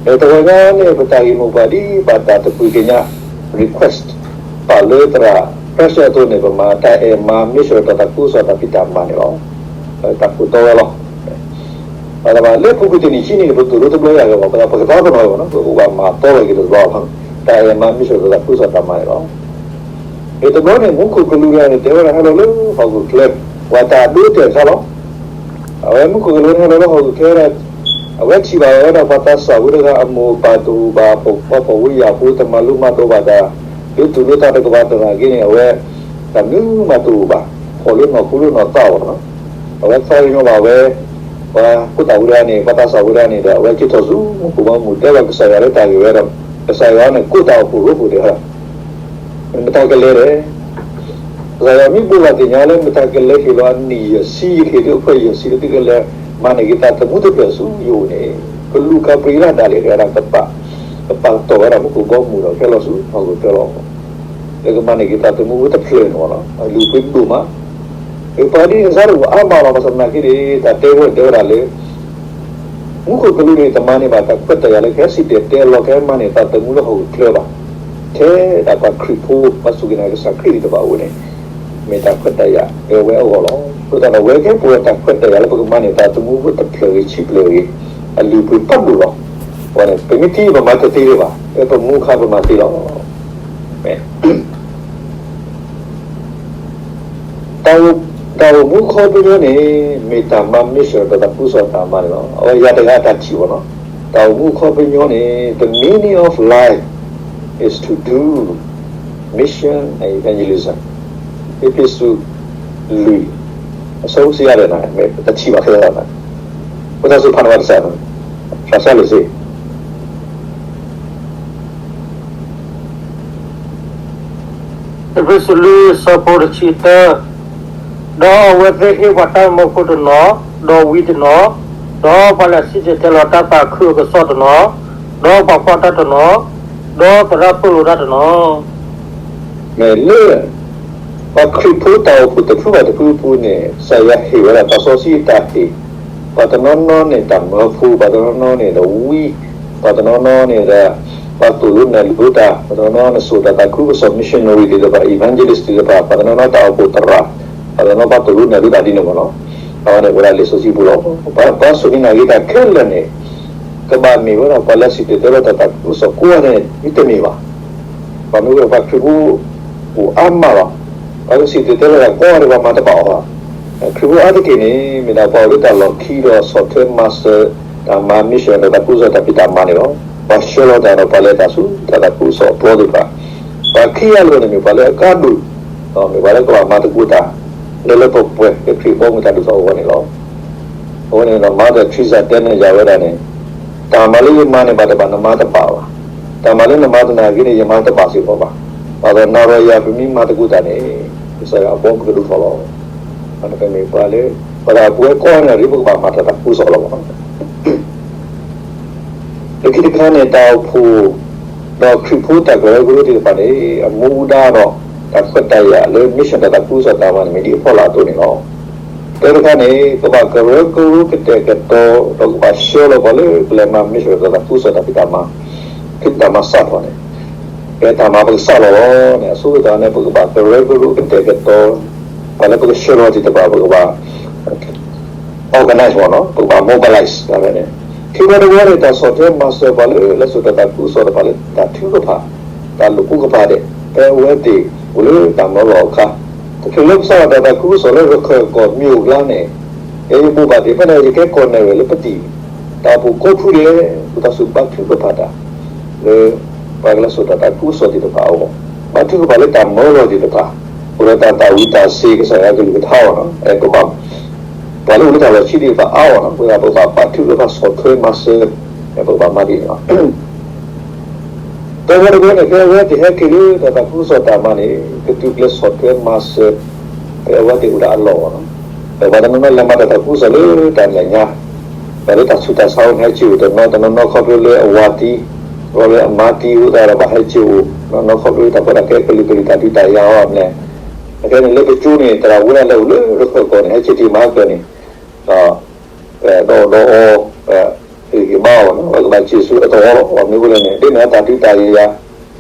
တဂီၤညါန့ၣ် ပတၢ်ဂ့ၢ်မိၢ်ပှၢ်ဒ်ဘၣ်တၢ်တပှ့ၤကညး request ပာ်လၢသရၣ် Precious အသိးန့ၣ် ပမၤတၢ်အဲၣ်မၤ mission ဒီးတၢ်သးခုကစီၣ်တၢ်ဖံးတၢ်မၤန့ၣ်လီၤ. တၢ်ခိၣ်တီဝဲလီၤ. လၢပူၤကွံာ်တနံၣ်ဆံနံၣ်န့ၣ် ပသိၣ်လိတဘျီယၤဂ့ၤဘၣ် ပသးပ့ၤနီၣ်အီၤဘၣ်နီၤ ပကဘၣ်မၤတီဝဲက့ၤတဘျီဘၣ် တၢ်အဲၣ်မၤ mission ဒီးတၢ်သးခုကစီၣ်တၢ်မၤန့ၣ်လီၤ. တဘျီန့ၣ် မူခိၣ်ကလူးတဂၤန့ၣ် တဲဝဲဒၣ်ဟဲလီၤလၢဟီၣ်ခိၣ်ချၢ ပှၤတၢ်ဒိတဲာ်တခါလီၤ. အဝဲမူခိၣ်ကလူးန့ၣ်ဟဲလီၤလၢဟီၣ်ခိၣ်ချၢဒီး အဝဲထံၣ်ဘၣ်ဝဲဒၣ်ပှၤသးစၢ်ဖိတဂၤအမိၢ်အပၢ်တအိၣ်ဘၣ် ပှၤဖှီၣ်ဖိယာ်ဖိတမၤလိမၤဒိးဘၣ်တၢ် ဒုးတူၢ်လိာ်တၢ်တကပၤသနာ်က့န့ၣ် အဝဲ တၢ်မနုၤမးတအိၣ်ဘၣ် ဖှီၣ်လၢနီၢ်ခိလၢနီၢ်သးအီၤနီၤ အဝဲသးကညီၤဘၣ်ဝဲ ပှၤဖိသၣ်ဖိတဂၤန့ၣ် ပှၤသးစၢ်ဖိတဂၤန့ၣ်ဒီး အဝဲက့ၤထီၣ်ဆူမူခိၣ်ဘီမုၢ် တဲဘၣ်ကစၢ်ယွၤလၢတၢ်ဂ့ၢ်ဝဲဒီး ကစၢ်ယွၤန့ၣ် ကိးတၢ်အိၣ်ဖှိၣ်ရိဖှိၣ်တဲဝဲဒၣ် မတၤကလဲၤဒီး ကစၢ်ယွၤမ့ၢ်ဘိးဘၣ်သ့ၣ်ညါလၢ မတၤကလဲၤဟ့ၣ်လီၤအနံၣ်ယဲၢ်ဆံ ယကဟ့ၣ်သုအခွဲးယဲၢ်ဆံ လၢသုကလဲၤမၤန့ၢ်က့ၤတၢ်သမူတဖျၢၣ်ဆူယအိၣ်န့ၣ် ကလူးကပှ့ၤလၢဒၣ်လဲာ်တဂၤဒီး ကပာ်တီၢ်ဝဲဒၣ်မူခိၣ်ဘီမုၢ်ဒီး ကဟဲလီၤဆူဟီၣ်ခိၣ်ချၢလီၤ. လၢကမၤန့ၢ်က့ၤတၢ်သမူတဖျၢၣ်န့ၣ်လီၤ. အလုၢ်အပှ့ၤဒိၣ်မး ပှၤဒ်န့ၣ်စါတအိၣ်အါမးလီၤ. ဘၣ်ဆၣ်သနာ်က့န့ၣ် တၢ်တဲဝဲတဲဝဲဒၣ်လၢ မူခိၣ်ကလူးန့ၣ် တမၤန့ၢ်ဘၣ်တၢ်ခွဲးတၢ်ယာ်လၢကဟဲစံၣ်တဲၤတဲလီၤ ကဟဲမၤန့ၢ်တၢ်သမူလၢဟီၣ်ခိၣ်ချၢဘၣ်. ထဲဒၣ်ပှၤခရံာ်ဖိ ပှၤစူၢ်က့ၤနာ်က့ၤကစၢ်ခရံာ်သ့ၣ်တဖၣ်အအိၣ်န့ၣ် မ့ၢ်တၢ်ခွဲးတၢ်ယာ်လၢအဝဲအဂီၢ်လီၤ. အဃိသတးဒီး အဝဲကဲပဝဲတၢ်ခွဲးတၢ်ယာ်လၢပကမၤန့ၢ်တၢ်သမူဖိတဖျၢၣ်ဂ့ၤ ဆံဖျၢၣ်ဂ့ၤ အလုၢ်အပှ့ၤဖးဒိၣ်လီၤ. အဃိန့ၣ် ပမ့ၢ်ထံၣ်ပမၤတသ့လၢၤဘၣ်, ပမူခါပမၤသ့လီၤ. တၢ်အိၣ်မူအခီပညီန့ၣ် မ့ၢ်တၢ်မၤ mission ဒီးတၢ်သးခုကစီၣ်တၢ်မၤန့ၣ်လီၤ. အဝဲယၤတဂၤအတၢ်ထံၣ်ဘၣ်နီၤ. တၢ်အိၣ်မူအခီပညီန့ၣ် the meaning of life is to do mission and evangelism. အ့းဖ့းစူး လွံၢ် အဆၢဖိတဆံယဲၢ်န့ၣ် တထံၣ်ဘၣ်ခဲလၢာ်, ပတၢ်စူၢ်ဖးန့ၢ်ဘၣ်တစဲး, သးစၢ်လၢာ်စ့ အ့းဖ့းစူး လွံၢ် အဆၢဖိတဆံတၢ, ဒီးအဝဲသ့ၣ်ဟ့ၣ်ပှၤတၢ်အိၣ်မူဖိတနီၤ, ဒီးဝံတနီၤ, ဒီးပှၤလၢအစံၣ်တဲၤတဲလီၤတၢ်သးခုအကစီၣ်တနီၤ, ဒီးပှၤကွၢ်တၢ်တနီၤ, ဒီးသရၣ်သိၣ်လိတၢ်တနီၤ. မ့ၢ်လၢ ပှၤခရံာ်ဖိတၢ်အိၣ်ဖှိၣ်တဖုဘၣ်တဖုအပူၤန့ၣ် ကစၢ်ယွၤဟ့ၣ်ဝဲဒၣ်သးစီဆှံအတၢ်ဟ့ၣ်, ပှၤတနီၤနီၤန့ၣ်တၢ်မၢဖိ, ပှၤတနီၤနီၤန့ၣ်ဒီးဝံ, ပှၤတနီၤနီၤန့ၣ်ဒီး ပှၤသိၣ်လိနဲၣ်လိတၢ်, ပှၤတနီၤနီၤန့ၣ်စိာ်တၢ်သးခုကစီၣ် missionary သ့ၣ်တဖၣ်, evangelist သ့ၣ်တဖၣ်, ပှၤတနီၤနီၤတၢ်အိၣ်ဖှိၣ်သရၣ်, ပှၤတနီၤနီၤပှၤသိၣ်လိနဲၣ်လိတၢ်ဒ်န့ၣ်မ့ၢ်နီၤ. အဝဲန့ၣ်အိၣ်ဝဲဒၣ်လံာ်စီဆှံပူၤလီၤ. ပှၤစူၢ်က့ၤနာ်က့ၤတၢ်ခဲလၢာ်န့ၣ် ကဘၣ်မ့ၢ်ဝဲဒၣ်ပှၤလၢအစံၣ်တဲၤတဲလီၤတၢ်သးခုကစီၣ်ကိးဂၤန့ၣ် မ့တမ့ၢ်ဘၣ် ပှၤမ့ၢ်ဝဲဒၣ်ပှၤခရံာ်ဖိ အိၣ်အါမးလီၤ. ပှၤကစံၣ်တဲၤတဲလီၤတၢ်ကိးဂၤန့ၣ် ပှၤမၤတဘၣ်အီၤဘၣ်. ခရံာ်ဖိအါတက့ၢ်န့ၣ် မ့ၢ်ဒၣ်ပှၤအိၣ်လၢတၢ်လီၢ်ခံဒီးဆီၣ်ထွဲမၤစၢၤ တၢ်မၤ mission ဒီးတၢ်သးခုကစီၣ်တၢ်ဖံးတၢ်မၤန့ၣ်လီၤ. ပှၤဆှၢလီၤတၢ်ဒီးပှၤလဲၤတၢ်ဆူတၢ်သးခုကစီၣ်အပျီသ့ၣ်တဖၣ်, ပှၤခံဂၤအလိၤန့ၣ်မ့ၢ်ပှၤလၢအကါဒိၣ်, မ့ၢ်ပှၤလၢကဘၣ်မၤသကိးတၢ် လၢလၢပှဲၤပှဲၤ လၢခရံာ်ဖိမ့ၢ်တၢ်ဒိၣ်ထီၣ်အဂီၢ်န့ၣ်လီၤ. အဃိန့ၣ်ဒီး Mother Teresa တဲန့ၢ်ယၤဝဲဒၣ်န့ၣ်, တၢ်မၤလၢယမၤန့ၢ်ဘၣ်တဘၣ် နမၤတဘၣ်ဘၣ်. တၢ်မၤလၢနမၤသနာ်က့န့ၣ် ယမၤတဘၣ်စ့ၢ်ကီးဘၣ်. ဘၣ်ဆၣ်သနာ်က့ယၤ ပမ့ၢ်မၤသကိးတၢ်န့ၣ် ကစၢ်ယွၤအဘီမုၢ်ကဒိၣ်ထီၣ်လီၤ. ပမ့ၢ်ပှၤလၢ ပှၤဒၣ်ပဝဲကိးဂၤန့ၣ် ပကဘၣ်မၤတၢ်သးခုကစီၣ်လီၤ. လၢခံတခါန့ၣ် တၢ်အိၣ်ဖှိၣ် ဒီးခရံာ်ဖိတၢ်ကရၢကရိသ့ၣ်တဖၣ်န့ၣ် အမူဒါဒီး တၢ်ခွဲးတၢ်ယာ်လၢ mission တၢ်သးခုကစီၣ်တၢ်မၤန့ၣ် မ့ၢ်ဒ်အဖီလာ်အသိးန့ၣ်လီၤ. တၢတခါန့ၣ် ကဘၣ်ကရၢကရိကတဲာ်ကတီၤ ဒီးကဘၣ်ဆှၢလီၤပှၤလၢကလဲၤမၤ mission တၢ်သးခုကစီၣ်တၢ်ဖံးတၢ်မၤ ဖံးတၢ်မၤစးထီၣ်န့ၣ် ကဲတၢ်မၤပကစးလီၤလီၤန့ၣ် အဆိကတၢၢ်န့ၣ် ပကဘၣ်ကရၢကရိကတဲာ်ကတီၤ ပှၤလၢပကဆှၢလီၤသ့ၣ်တဖၣ် ပကဘၣ် organize မ့ၢ်နီၤ ပကဘၣ် mobilize ဒ်န့ၣ်. ခံဘျီတဘျီန့ၣ် တၢ်ဆီၣ်ထွဲမၤစၢၤပှၤလၢ လဲၤစိာ်တၢ်သးခုကစီၣ်တဖၣ်လၢတၢ်ထုကဖၣ်, တၢ်လိာ်ကူကဖးဒဲး ဖဲအဝဲသ့ၣ်အိၣ်လၢတၢ်မၢလီၤအခါ, တချုးလၢပစးထီၣ်တၢ်သးခုကစီၣ်လၢရခၢၣ်ကီၢ်မ့ၢ်အိၣ်ကျါန့ၣ်, ကဲယဘိးဘၣ်သ့ၣ်ဖဲန့ၣ် ယကဲကီၢ်နဲၣ်ရွဲၣ်လၢပတံၢ်, တၢ်အိၣ်ဖှိၣ်ကိးဖုဒဲး ပတၢ်စူၢ်ဘါထုကဖၣ်တၢ် လၢ ပှၤကလဲၤစိာ်တၢ်သးခုကစီၣ်သ့ၣ်တဖၣ်အဂီၢ်, ဘါထုကဖၣ်လၢတၢ်မၢလီၤသ့ၣ်တဖၣ်, အိၣ်ဒီးတၢ်သၣ်ဝံၤတၢ်စ့ၤ ကစၢ်ယွၤကလုၢ်ကထါအဂီၢ်နီၤ, ပဘၣ် ပှၤလၢအိၣ်လၢတၢ်လီၢ်ဆံးသ့ၣ်တဖၣ်အါအီၤနီၤ, ပဝဲဒၣ်ပကဘၣ်ဘါထုကဖၣ်ဆီၣ်ထွဲမၤစၢၤ, ပကဘၣ်မၤဒ်န့ၣ်လီၤ. တဝဲတဝဲန့ၣ် ဖဲအဝဲသ့ၣ်ဟဲက့ၤလၢတၢ်သးခုကစီၣ်တၢ်မၤန့ၣ် ကတုၤကျဲဆီၣ်ထွဲမၤစၢၤ ဖဲအဝဲသ့ၣ်အိၣ်ဒၣ်အလီၢ်အဂီၢ်နီၤ, ဒီးပှၤတနီၤနီၤလဲၤမၤတၢ်သးခုကစီၣ်လၢတၢ်မဲာ်ညါ ဒီးလၢတၢ်ဆူးတၢ်ဆါအအိၣ်န့ၣ် ဟဲက့ၤအိၣ်တနီၤ, တနီၤနီၤခီဖျိလၢအဝၤသံ, ခီဖျိလၢအမါသံအဃိသတးဒီးဘၣ်ဟဲက့ၤအိၣ်, တနီၤနီၤခီဖျိလၢတၢ်ကီတၢ်ခဲကလုာ်ကလုာ် တၢ်ဒုးတၢ်ယၤအီၤန့ၣ်, အခဲန့ၣ်လၢပကၠိန့ၣ် သရၣ်ဝဲဒၣ်လဲၤအိၣ်လၢရခၢၣ်ကီၢ်န့ၣ် ဟဲက့ၤတ့ၢ်မၤကၢၢ်န့ၣ်, ဒီး ဒီးအီၤ ဟ့ၣ်ဂံၢ်ဟ့ၣ်ဘါအီၤနီၤ, အဝဲကဘၣ်စံၣ်စိၤအသဝီလီၤ. ဘၣ်မနုၤအဃိလဲၣ်န့ၣ် ဒ်န့ၣ်အတၢ်ဒုးတၢ်ယၤ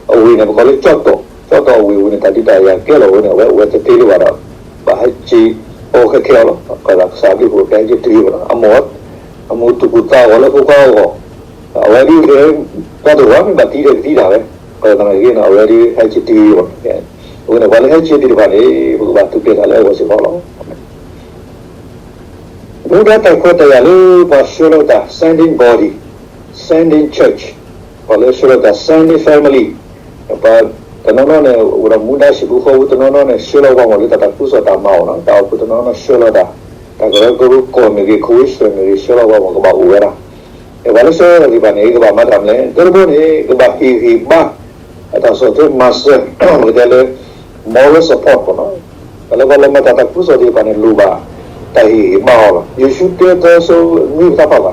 အဝ့ၢ်န့ၣ် ပကိးလၢကၠီၣ်တီၣ်, ကၠီၣ်တီၣ်အဝ့ၢ်ဝံၤန့ၣ် တၢ်ဒုးတၢ်ယၤကဲလီၤဝဲန့ၣ် အဝဲအိၣ်ဝဲတသ့လၢၤဘၣ်ဒီး ဘၣ်ဟဲစံၣ်အီၤခဲခဲအီၤလီၤ. ကစၢ်ဘျုးဖှိၣ်ကဟဲက့ၤတုၤလီၤ. အမိၢ် အမူသူၣ်ခုသးဂီၤလၢဖိခွါအဂီၢ်, အဝဲဒ်လဲၣ် တၢ်တဝါမ့ၢ်ဘၣ်တံၢ်ဒီးကသံတၢ်ဝဲ, ကသနာ်က့န့ၣ် အဝဲဒ်ဟဲက့ၤတုၤလီၤ. အဃိန့ၣ် ပှၤလၢဟဲက့ၤသ့ၣ်တဖၣ်န့ၣ် ပကဘၣ်ထူၣ်ဖျဲးတၢ်လၢအဂီၢ်စ့ၢ်ကီးလီၤ. မူဒါတၢ်ခွဲးတၢ်ယာ်လၢပှၤဆှၢလီၤတၢ် sending body, sending church, ပှၤလၢဆှၢလီၤတၢ် sending family, ပှၤတနီၤနီၤန့ၣ် အိၣ်ဒီးမူဒါဟံၣ်ဖိဃီဖိတနီၤနီၤန့ၣ် ဆှၢလီၤဝဲမ့ၢ်လၢတၢ်သးခုကစီၣ်တၢ်မၤအီၤနီၤ, တၢ်အိၣ်ဖှိၣ်တနီၤနီၤဆှၢလီၤတၢ်, တၢ်ကရၢကရိကီၢ်မ့ၢ်ဂ့ၤ ခဝ့ၡၢၣ်မ့ၢ်ဂ့ၤ ဆှၢလီၤဝဲမ့ၢ်ကဘၣ်အိၣ်ဝဲဒၣ် ပှၤလၢဆှၢလီၤတၢ်သ့ၣ်တဖၣ်န့ၣ် ကဘၣ်မၤတၢ်မနုၤလဲၣ်, တၢ်တဘိန့ၣ် ကဘၣ်ဟ့ၣ်ဂံၢ်ဟ့ၣ်ဘါ အတၢ်ဆီၣ်ထွဲမၤစၢၤ ပကတဲလၢ moral support ပေါ့နော်, ပှၤလၢပှၤလဲၤမၤတၢ်သးခုကစီၣ်သ့ၣ်တဖၣ်န့ၣ် လိၣ်ဘၣ်တၢ်ဟ့ၣ်ဂံၢ်ဟ့ၣ်ဘါ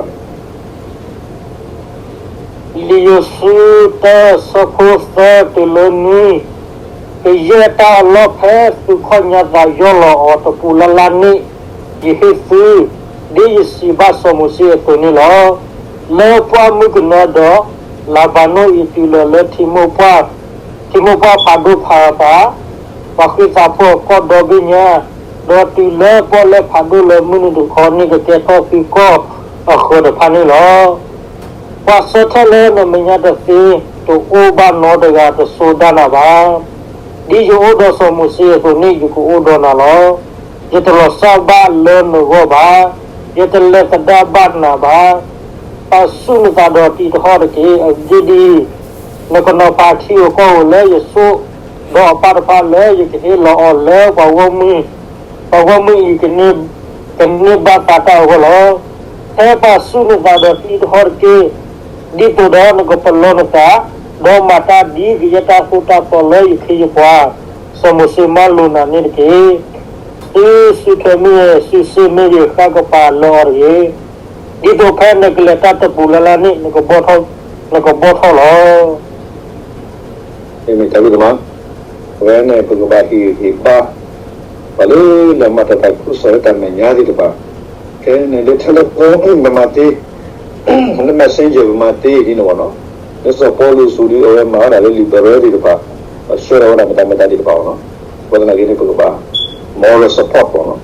အီၤလီၤ. ယိၤၡူတၢသၢဆၢနွံ ပတၢ်ဖးဘၣ်န့ၣ် လံာ်ယိၤၡူတၢ ဆၢဖိသၢတုၤလၢနွံ, ကယဲၢ်တၢ်အလီၢ်ဖဲသုခီၣ်ညါသးယီၢ်လီၤအီၤတပူၤလၢ်လၢ်န့ၣ်, ယဟ့ၣ်သု, ဒ်ယစံးဘၣ်စီၤမိၤၡ့အသိးန့ၣ်လီၤ. လၢပှၢ်မုၢ်ကနၢဒီး လၤဘၤနိၣ်အံၤတုၤလီၤလၢ ထံမိၢ်ပှၢ်ဖးဒိၣ်ဖးသး, ပှၤဃ့သးဖိအကီၢ်ဒီဘ့ၣ်ညါ, ဒီးတုၤလၢပီၣ်လဲၣ်ဖးဒိၣ်လၢမုၢ်နုာ်တခီန့ၣ် ကကဲထီၣ်သုကီၢ်အဃၢၤတဖၣ်န့ၣ်လီၤ. ပှၤဆၢထၢၣ်လၢနမဲာ်ညါတသ့, တအိၣ်ဘၣ်နီတဂၤတစိၤဒၣ်နၤဘၣ်. ဒ်ယအိၣ်ဒီးစီၤမိၤၡ့အသိးန့ၣ် ယကအိၣ်ဒီးနၤလီၤ. ယတလီၤဆီဘၣ်လၢနဂီၢ်ဘၣ်. ယတလဲၤသဒါဘၣ်နၤဘၣ်. ပာ်ဆူၣ်နသးဒီးတံၤတဟီၣ်တက့ၢ်. အဂ့ၢ်ဒ်အံၤ, နကနီၤဖးထံဧိၤကီၢ်ဧိၤလၢယစိၣ်, ဒီးအပၢ်တဖၣ်လၢယကဟ့ၣ်လီၤအီၤလၢပှၤဂီၢ်မုၢ်, ပှၤဂီၢ်မုၢ်အံၤ ကန့ၢ်ဘၣ်သါတၢ်အဂီၢ်လီၤ. ဖဲပာ်ဆူၣ်နသးဒီးတံၤတဟီၣ်တက့ၢ်. ဒ်သိးဒီးနကပလီၢ်နသး, ဒီးမၤတၢ်ဒ်ကယဲၢ်တၢ်သိၣ်တၢ်သီလၢယခ့ယပှၤ, စီၤမိၤၡ့မၢလိာ်နၤန့ၣ်တက့ၢ်. သုစုထွဲမ့ၢ်ဂ့ၤ, စုစ့ၣ်မ့ၢ်ဂ့ၤ, ဃၣ်ကပၤလၢအီၤတဂ့ၤ. ဒ်သိးဖဲနကလဲၤတၢ်တပူၤလၢ်လၢ်န့ၣ်, နကဘီၣ်ထီၣ်လီၤ. မ့ၢ်တၢ်ဘျုးဒိၣ်မး, အဝဲန့ၣ် ပကဘၣ်ဟ့ၣ်ဂံၢ်ဟ့ၣ်ဘါ ပှၤလၢလဲၤမၤတၢ်သးခုကစီၣ်လၢတၢ်မဲာ်ညါသ့ၣ်တဖၣ်, ခဲအံၤန့ၣ် လၢ telephone ပမၤသ့, လၢ messenger ပမၤသ့ဒ်န့ၣ်ဘၣ်နီၤ, လၢစီၤပီလူးအစိၤဒု အဝဲမၤဝဲဒၣ်လၢ လံာ်ပရၢသ့ၣ်တဖၣ်, ဒီးဆှၢလီၤဝဲဒၣ်မတၤမတၤသ့ၣ်တဖၣ်ဘၣ်နီၤ, အဃိသနာ်က့န့ၣ် ပကဘၣ် moral support ဘၣ်နီ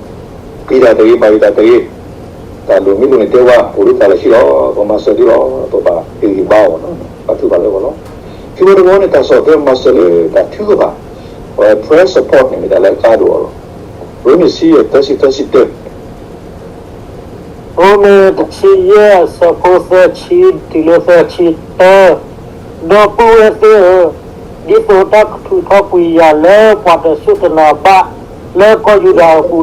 ၤ, ဃ့တၢ်တဂ့ၤ, ဘၣ်ယိၣ်တၢ်တဂ့ၤ, တၢ်လိၣ်မ့ၢ်လိၣ်န့ၣ် တဲဝဲ, ပအိၣ်လၢတၢ်လီၢ်ခံလီၤ, ပမၤစၢၤသုလီၤ, ပဘၣ်ဟ့ၣ်ဂံၢ်ဟ့ၣ်ဘါအီၤနီၤ, ပာ်ထုကဖၣ်လၢအဂီၢ်လီၤ. ခံဘီတဘီန့ၣ် တၢ်ဆီၣ်ထွဲမၤစၢၤလၢတၢ်ထုကဖၣ်, အဝဲ prayer support န့ၣ် မ့ၢ်တၢ်လၢအကါဒိၣ်အီၤလီၤ. ရိမ့ၤ ဆံယဲၢ် သၢဆံ သၢဆံတၢ ရိမ့ၤ တဆံယဲၢ် အဆၢဖိ သၢဆံ တုၤလၢ သၢဆံတၢ, ဒီပုၢ်ဝဲၢ်သ့ၣ်ဧၢ, ဒ်သိးတၢ်ကထုးထီၣ်ကွံာ်ယၤလၢပှၤတစူၢ်တနာ်ဘၣ် လၢကီၢ်ယူဒၤအပူ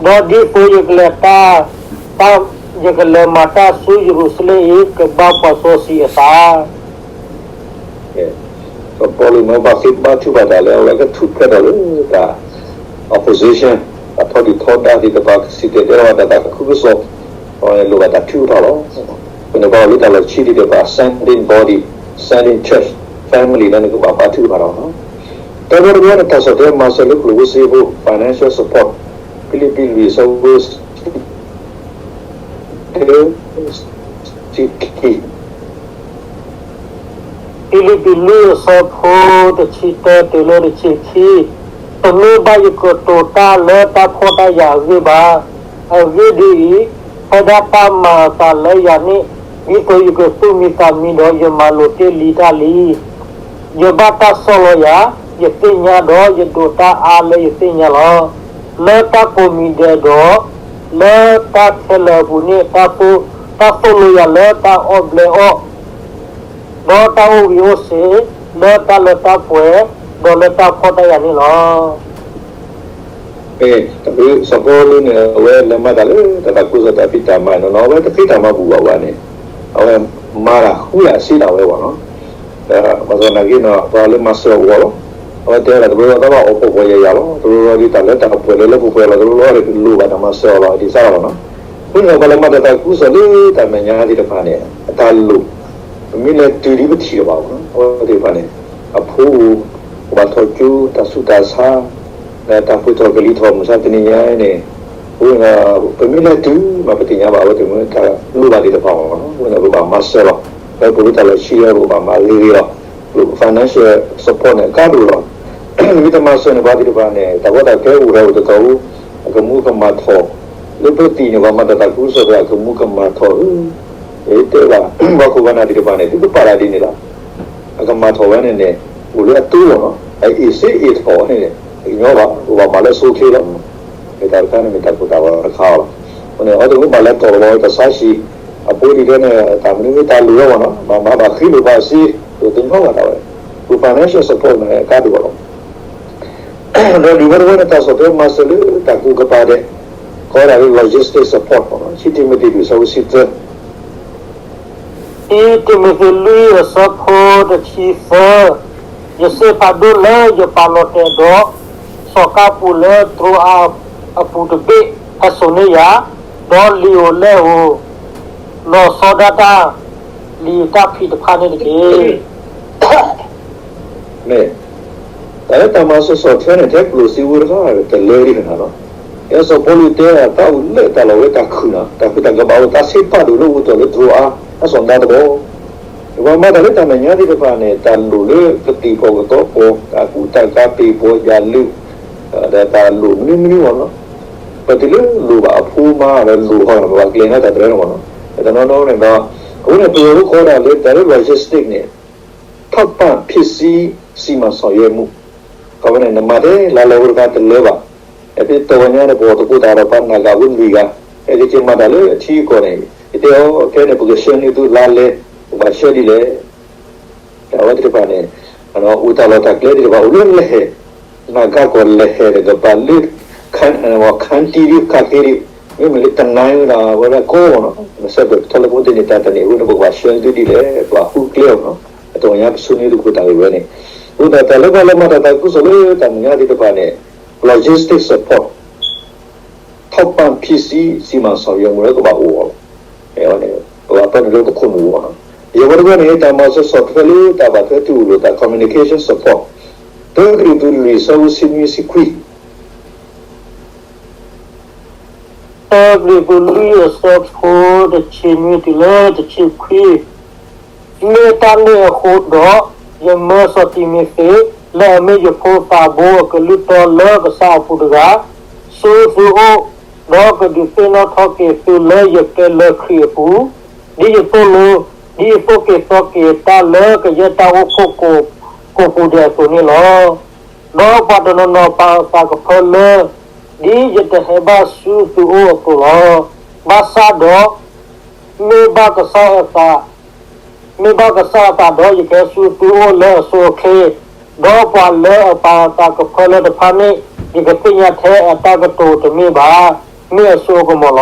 ၤ, ဒီးဒ်သိးယကလဲၤတၢ်, ယကလဲၤမၤတၢ်ဆူယရူၤၡလ့ၣ်အံၤ ကဘၣ်ပှၤစီဆှံအသး စီၤပီလူးမ့ၢ်ဘၣ်ဃ့ဘါထုကဖၣ်တၢ်လၢအဝဲကထူၣ်ဖျဲးထီၣ်လၢတၢ် opposition, တၢ်ထီဒုၣ်ထီဒါသ့ၣ်တဖၣ် ကစံၣ်တဲၤတဲလီၤတၢ်သးခုကစီၣ်, အဝဲန့ၣ်လိၣ်ဘၣ်တၢ်ထုကဖၣ်လီၤ. ပန့ၣ်ဘၣ်လၢတၢ်လီၢ်ခံသ့ၣ်တဖၣ် sending body, sending church, family လၢနကဘၣ်ဘါထုကဖၣ်လီၤ. တၢ်ဘီတဘီန့ၣ် တၢ်ဆီၣ်ထွဲမၤစၢၤလၢကျိၣ်ဖိစ့ဖိ financial support, ဖံလံးပံးလွံၢ် အဆၢဖိ တၢ တဆံခံ ဖံလံးပံးလွံၢ် အဆၢဖိ တဆံတၢ တုၤလၢတဆံခံ, တမ့ၢ်ဘၣ်ယကတိၤတၢ်လၢတၢ်ဖှီၣ်တၢ်ယာ်အဂ့ၢ်ဘၣ်. အဂ့ၢ်ဒ်အံၤ, ဖဲဒၣ်တၢ်မၤအသးလၢယၤန့ၣ်, ဒ်သိးယကသူၣ်မံသးမံဒီး ယမၤလိာ်တ့ၢ်လံတၢ်လံ. ယဘၣ်တၢ်ဆီၣ်လီၤယၤ, ယသ့ၣ်ညါဒီး ယဒိးတၢ်အါလၢယသ့ၣ်ညါလီၤ. လၢတၢ်ကိးမံၤဒဲးဒီး လၢတၢ်ခဲလၢာ်အပူၤန့ၣ်, တၢ်သိၣ်လိယၤလၢတၢ်အီၣ်ဘျဲအီၣ် ဒီးတၢ်အိၣ်ဂံၢ်အိၣ်စ့ၤ, လၢတၢ်လၢတၢ်ပှဲၤ, ဒီးလၢတၢ်ဖှီၣ်တၢ်ယာ်န့ၣ်လီၤ. စီၤပီလူးန့ၣ် အဝဲလဲၤမၤတၢ်လၢတၢ်သးခုကစီၣ်တၢ်ဖံးတၢ်မၤနီၤနီၤ, အဝဲတဃ့တၢ်မၤဘူၣ်ဘၣ်ဝဲန့ၣ်, အဝဲမၤတၢ်ဃုတၢ်စ့တၢ်ဝဲဘၣ်နီၤ. ဘၣ်ဆၣ်သနာ်က့န့ၣ် ပှၤလၢမၤစၢၤအဂီၢ်လီၤ. အဝဲတဲဝဲဒၣ် တဘျီဘျီတၢ်ဘၣ်အိၣ်ဖှိၣ်ဖှိၣ်ယာ်ယာ်လီၤ. တဘျီဘျီဒ်တၢ်လၢတၢ်ပှဲၤလၢလၢပှဲၤပှဲၤလီၤ. တဘျီဘျီဒ်လိၣ်ဘၣ်တၢ်မၤစၢၤအီၤလီၤ. ဒ်သိးလီၤနီၤ. အဃိန့ၣ် ပှၤလၢမၤတၢ်သးခုကစီၣ်လၢတၢ်မဲာ်ညါသ့ၣ်တဖၣ်န့ၣ် အတၢ်လိၣ် ပမ့ၢ်လဲၤတုၤဒ်ပထံၣ်တဘၣ်ဘၣ်နီၤ, အဝဲသ့ၣ်တဖၣ်န့ၣ် အဖိ ကဘၣ်ထီၣ်ကၠိ တၢ်ဆူးတၢ်ဆါ လၢတၢ်ပှ့ၤထီၣ်ကလံၤထီၣ် မုၢ်ဆါတနံၤညါအံၤန့ၣ်, ပ အဃိန့ၣ်ဒီး ပမ့ၢ်လဲၤတုၤမး ပသ့ၣ်ညါဘၣ် အဝဲသ့ၣ်မ့ၢ်တၢ်လိၣ်ဘၣ်သ့ၣ်တဖၣ်အီၤလီၤ. အဃိန့ၣ် ပဘၣ်မၤစၢၤလီၤ. လၢပလိၣ်တၢ်လီၢ်ဆံးလၢပကဘၣ်မၤဂ့ၤဂ့ၤလီၤ. ပ financial support န့ၣ်အကါဒိၣ်လီၤ. မ့ၢ်တမၤစၢၤန့ၣ် ပှၤသ့ၣ်တဖၣ်န့ၣ် တၢ်ကီတၢ်ခဲအိၣ်ဒီးအိၣ်တတီၤဧိၤ အကမူကမၣ်ထီၣ် လၢပသံၣ်န့ၣ် ပှၤမၤတၢ်သးခုကစီၣ်ဖဲအကမူကမၣ်ထီၣ်ဧိၤ ယတဲဘၣ် ပှၤခိၣ်ပှၤနၢ်သ့ၣ်တဖၣ်န့ၣ် သုကပာ်တၢ်ဒ်န့ၣ်လီၤ. အကမၣ်ထီၣ်ဝဲန့ၣ်န့ၣ် အိၣ်လၢအတိၢ်လီၤနီၤ အအ့ၣ်စ့အ့ၣ်ထီၣ်ဝဲန့ၣ်န့ၣ် တကညီဘၣ် ပဘၣ်မၤလၢအဆိအချ့လီၤ. မ့ၢ်တၢ်တခါန့ၣ်မ့ၢ်တၢ်ခိၣ်တၢ်ဝးတခါလီၤ. အဃိန့ၣ် အဝဲသ့ၣ်မ့ၢ်ဘၣ်လဲၤတီၢ်လီၤတၢ်ဆါဟံၣ် အဖိဒ်လဲၣ်န့ၣ် တၢ်မနုၤမ့ၢ်တၢ်လိၣ်လီၤမ့ၢ်နီၤ ဘၣ်မၤဘၣ်ဃ့လိာ်ပှၤစ့ တကညီဘၣ်တၢ်ဝဲ ပ financial support န့ၣ်အကါဒိၣ်လီၤ. ဒီးဒုးဝဲတဝဲန့ၣ် တၢ်ဆီၣ်ထွဲမၤစၢၤလၢတၢ်ကိးကပၤဒဲး ကိးဝဲဒၣ်လၢ logistic support မ့ၢ်နီၤ ခံတံၤမသ့း လွံၢ်ဆၢဖိဆံသၢ ခံတံၤမသ့း လွံၢ်အဆၢဖိတဆံသၢ, ယစ့ဖးဒိၣ်လၢယပာ်လီၤတဲာ်ဒီး စီၤကါပူၤလၢတြိၤအါအပူၤတဘ့ၣ် ဟဲစိာ်န့ၢ်ယၤ, ဒီးလံာ်အိၣ်လဲၢ်အိၣ် လီၤဆီဒၣ်တၢ် လံာ်တၢ်ဖံးတဖၣ်န့ၣ်တက့ၢ်. မ့ၢ် တၢ်လၢတၢ်မၤစၢၤဆီၣ်ထွဲန့ၣ် ထဲကျိၣ်စ့ဝဲတခါ တလၢဒံးဘၣ်နီၤ. ကဲစီၤပီလူးတဲ တၢ်အိၣ်လၢတၢ်လီၢ်ဝဲတၢ်ခုၣ်နီၤ, တၢ်ခုၣ်တၢ်ကဘၣ်အိၣ် တၢ်စ့ပာ်ဒိၣ်လၢအိၣ်တီၢ်လၢတြိၤအါ အစီၣ်နါတဘီ ပှၤမၤတၢ်လၢတၢ်မဲာ်ညါသ့ၣ်တဖၣ်န့ၣ် တၢ်လိၣ်လၢကသံၣ်ဖီၣ်ကသီဖီၣ် တၢ်ကူတၢ်ကၤပ့ၤပီၤယၢ်လုၢ် ဒီးတၢ်လိၣ်မနုၤမနုၤမ့ၢ်နီၤ, ပတုၤလၢလိၣ်ဘၣ်အဖိမါဒီးလိၣ်ဟီၣ် ပဘၣ်ကျဲၤန့ၢ်တၢ်တရဲန့ၣ်မ့ၢ်နီၤ, တနီၤနီၤန့ၣ်ဒီး အဃိန့ၣ် ပဝဲအိၣ်ခိးဒၣ်လၢတၢ်လၢ logistic န့ၣ် ထောက်ပံ့ဖြစ်စီ စီမံဆောင်ရွက်မှု ခီဖျိန့ၣ် နမၤထဲလါလဲဖိတခါတလၢဘၣ်, ဖဲတီၤဝဲညါန့ၣ် ပအိၣ်သကိးတၢ်ဒီးပှၤနာ်က့ဖိလွံၢ်ဂၤ, ဟဲက့ၤက့ၤမၤတၢ်လၢအထံအကီၢ်န့ၣ် ယတဲအီၤ ခဲန့ၣ် ပကဆှၢန့ၢ်သုလါလဲ, ပဘၣ်ဆှၢဒ်လဲၣ် တၢ်ဝဲသ့ၣ်တဖၣ်န့ၣ် အိၣ်တၢ်လီၢ်တၢ်ကျဲသ့ၣ်တဖၣ် အိၣ်လၢလဲၤဟဲ, နာ်က့ကီၢ်လဲၤဟဲဒီးကပၤလၢ ခၣ်တံဒ်ခၣ်ဃ့ဒံး, မ့မ့ၢ်လၢတနါဝဲဒၣ် ဝဲဒၣ်ကီမ့ၢ်နီၤ, နဆဲးပၢၢ်ထီၣ်လၢဖိသ့ၣ်န့ၣ် တၢ်တန့ၣ်အဃိန့ၣ် ပကဘၣ်ဆှၢသုဒ်လဲၣ် ပှၤဃုကျဲအီၤနီၤ, အတီၢ်ညါပဆှၢန့ၢ်သုခိၣ်တၢ်ဂ့ၢ်ဝဲန့ၣ်, အဃိသတးတၢ်လၢပှၤလၢမၤတၢ်သးခုကစီၣ်လၢတၢ်မဲာ်ညါသ့ၣ်တဖၣ်န့ၣ် logistic support ထောက်ပံ့ဖြစ်စီ စီမံဆောင်ရွက်မှု လၢကဘၣ်အိၣ်အီၤလီၤ. ပဘၣ်ပၢနုာ်လၢပခိၣ်နူာ်အဂီၢ်နီၤ, ယဝဲတဝဲန့ၣ် တၢ်မၤစၢၤဆီၣ်ထွဲလၢတၢ်ဘၣ်ထွဲတူၢ်လိာ်သး communication support တၢကရံၣ်သူးလွံၢ်ဆၢဖိဆံနွံဆံခွံ တၢကရံၣ်သူးလွံၢ်အဆၢဖိတဆံနွံတုၤလၢတဆံခွံ, မ့ၢ်တၢ်န့ၣ်အဃိဒီး ယမၢစီၤတံၤမသ့း လၢအမ့ၢ်ယဖိသးဘိအကလုၢ်တီလၢကစၢ်အပူၤတဂၤ, ဆူသုအိၣ်, ဒီးကဒုးသ့ၣ်နီၣ်ထီၣ်က့ၤသုလၢယကျဲလၢခရံာ်အပူၤ, ဒ်ယသိၣ်လိ, ဒ်ယသိၣ်က့ၤသီက့ၤတၢ်လၢကယဲၢ်တၢ်အိၣ်ဖှိၣ်ကိာ်ပူၤဒဲးအသိးန့ၣ်လီၤ. ဒီးပှၤတနီၤနီၤပာ်အသးကဖၢလၢ ဒ်ယတဟဲဘၣ်ဆူသုအိၣ်အသိးလီၤ. ဘၣ်ဆၣ်ဒီး မ့ၢ်ဘၣ်ကစၢ်အသး, မ့ၢ်ဘၣ်ကစၢ်အသးဒီး ယကဟဲဆူသုအိၣ်လၢအဆိအချ့, ဒီးပှၤလၢအပာ်အသးကဖၢလၢတဖၣ်န့ၣ် ယကသ့ၣ်ညါထဲအတၢ်ကတိၤတမ့ၢ်ဘၣ်, မ့ၢ်အစိအကမီၤ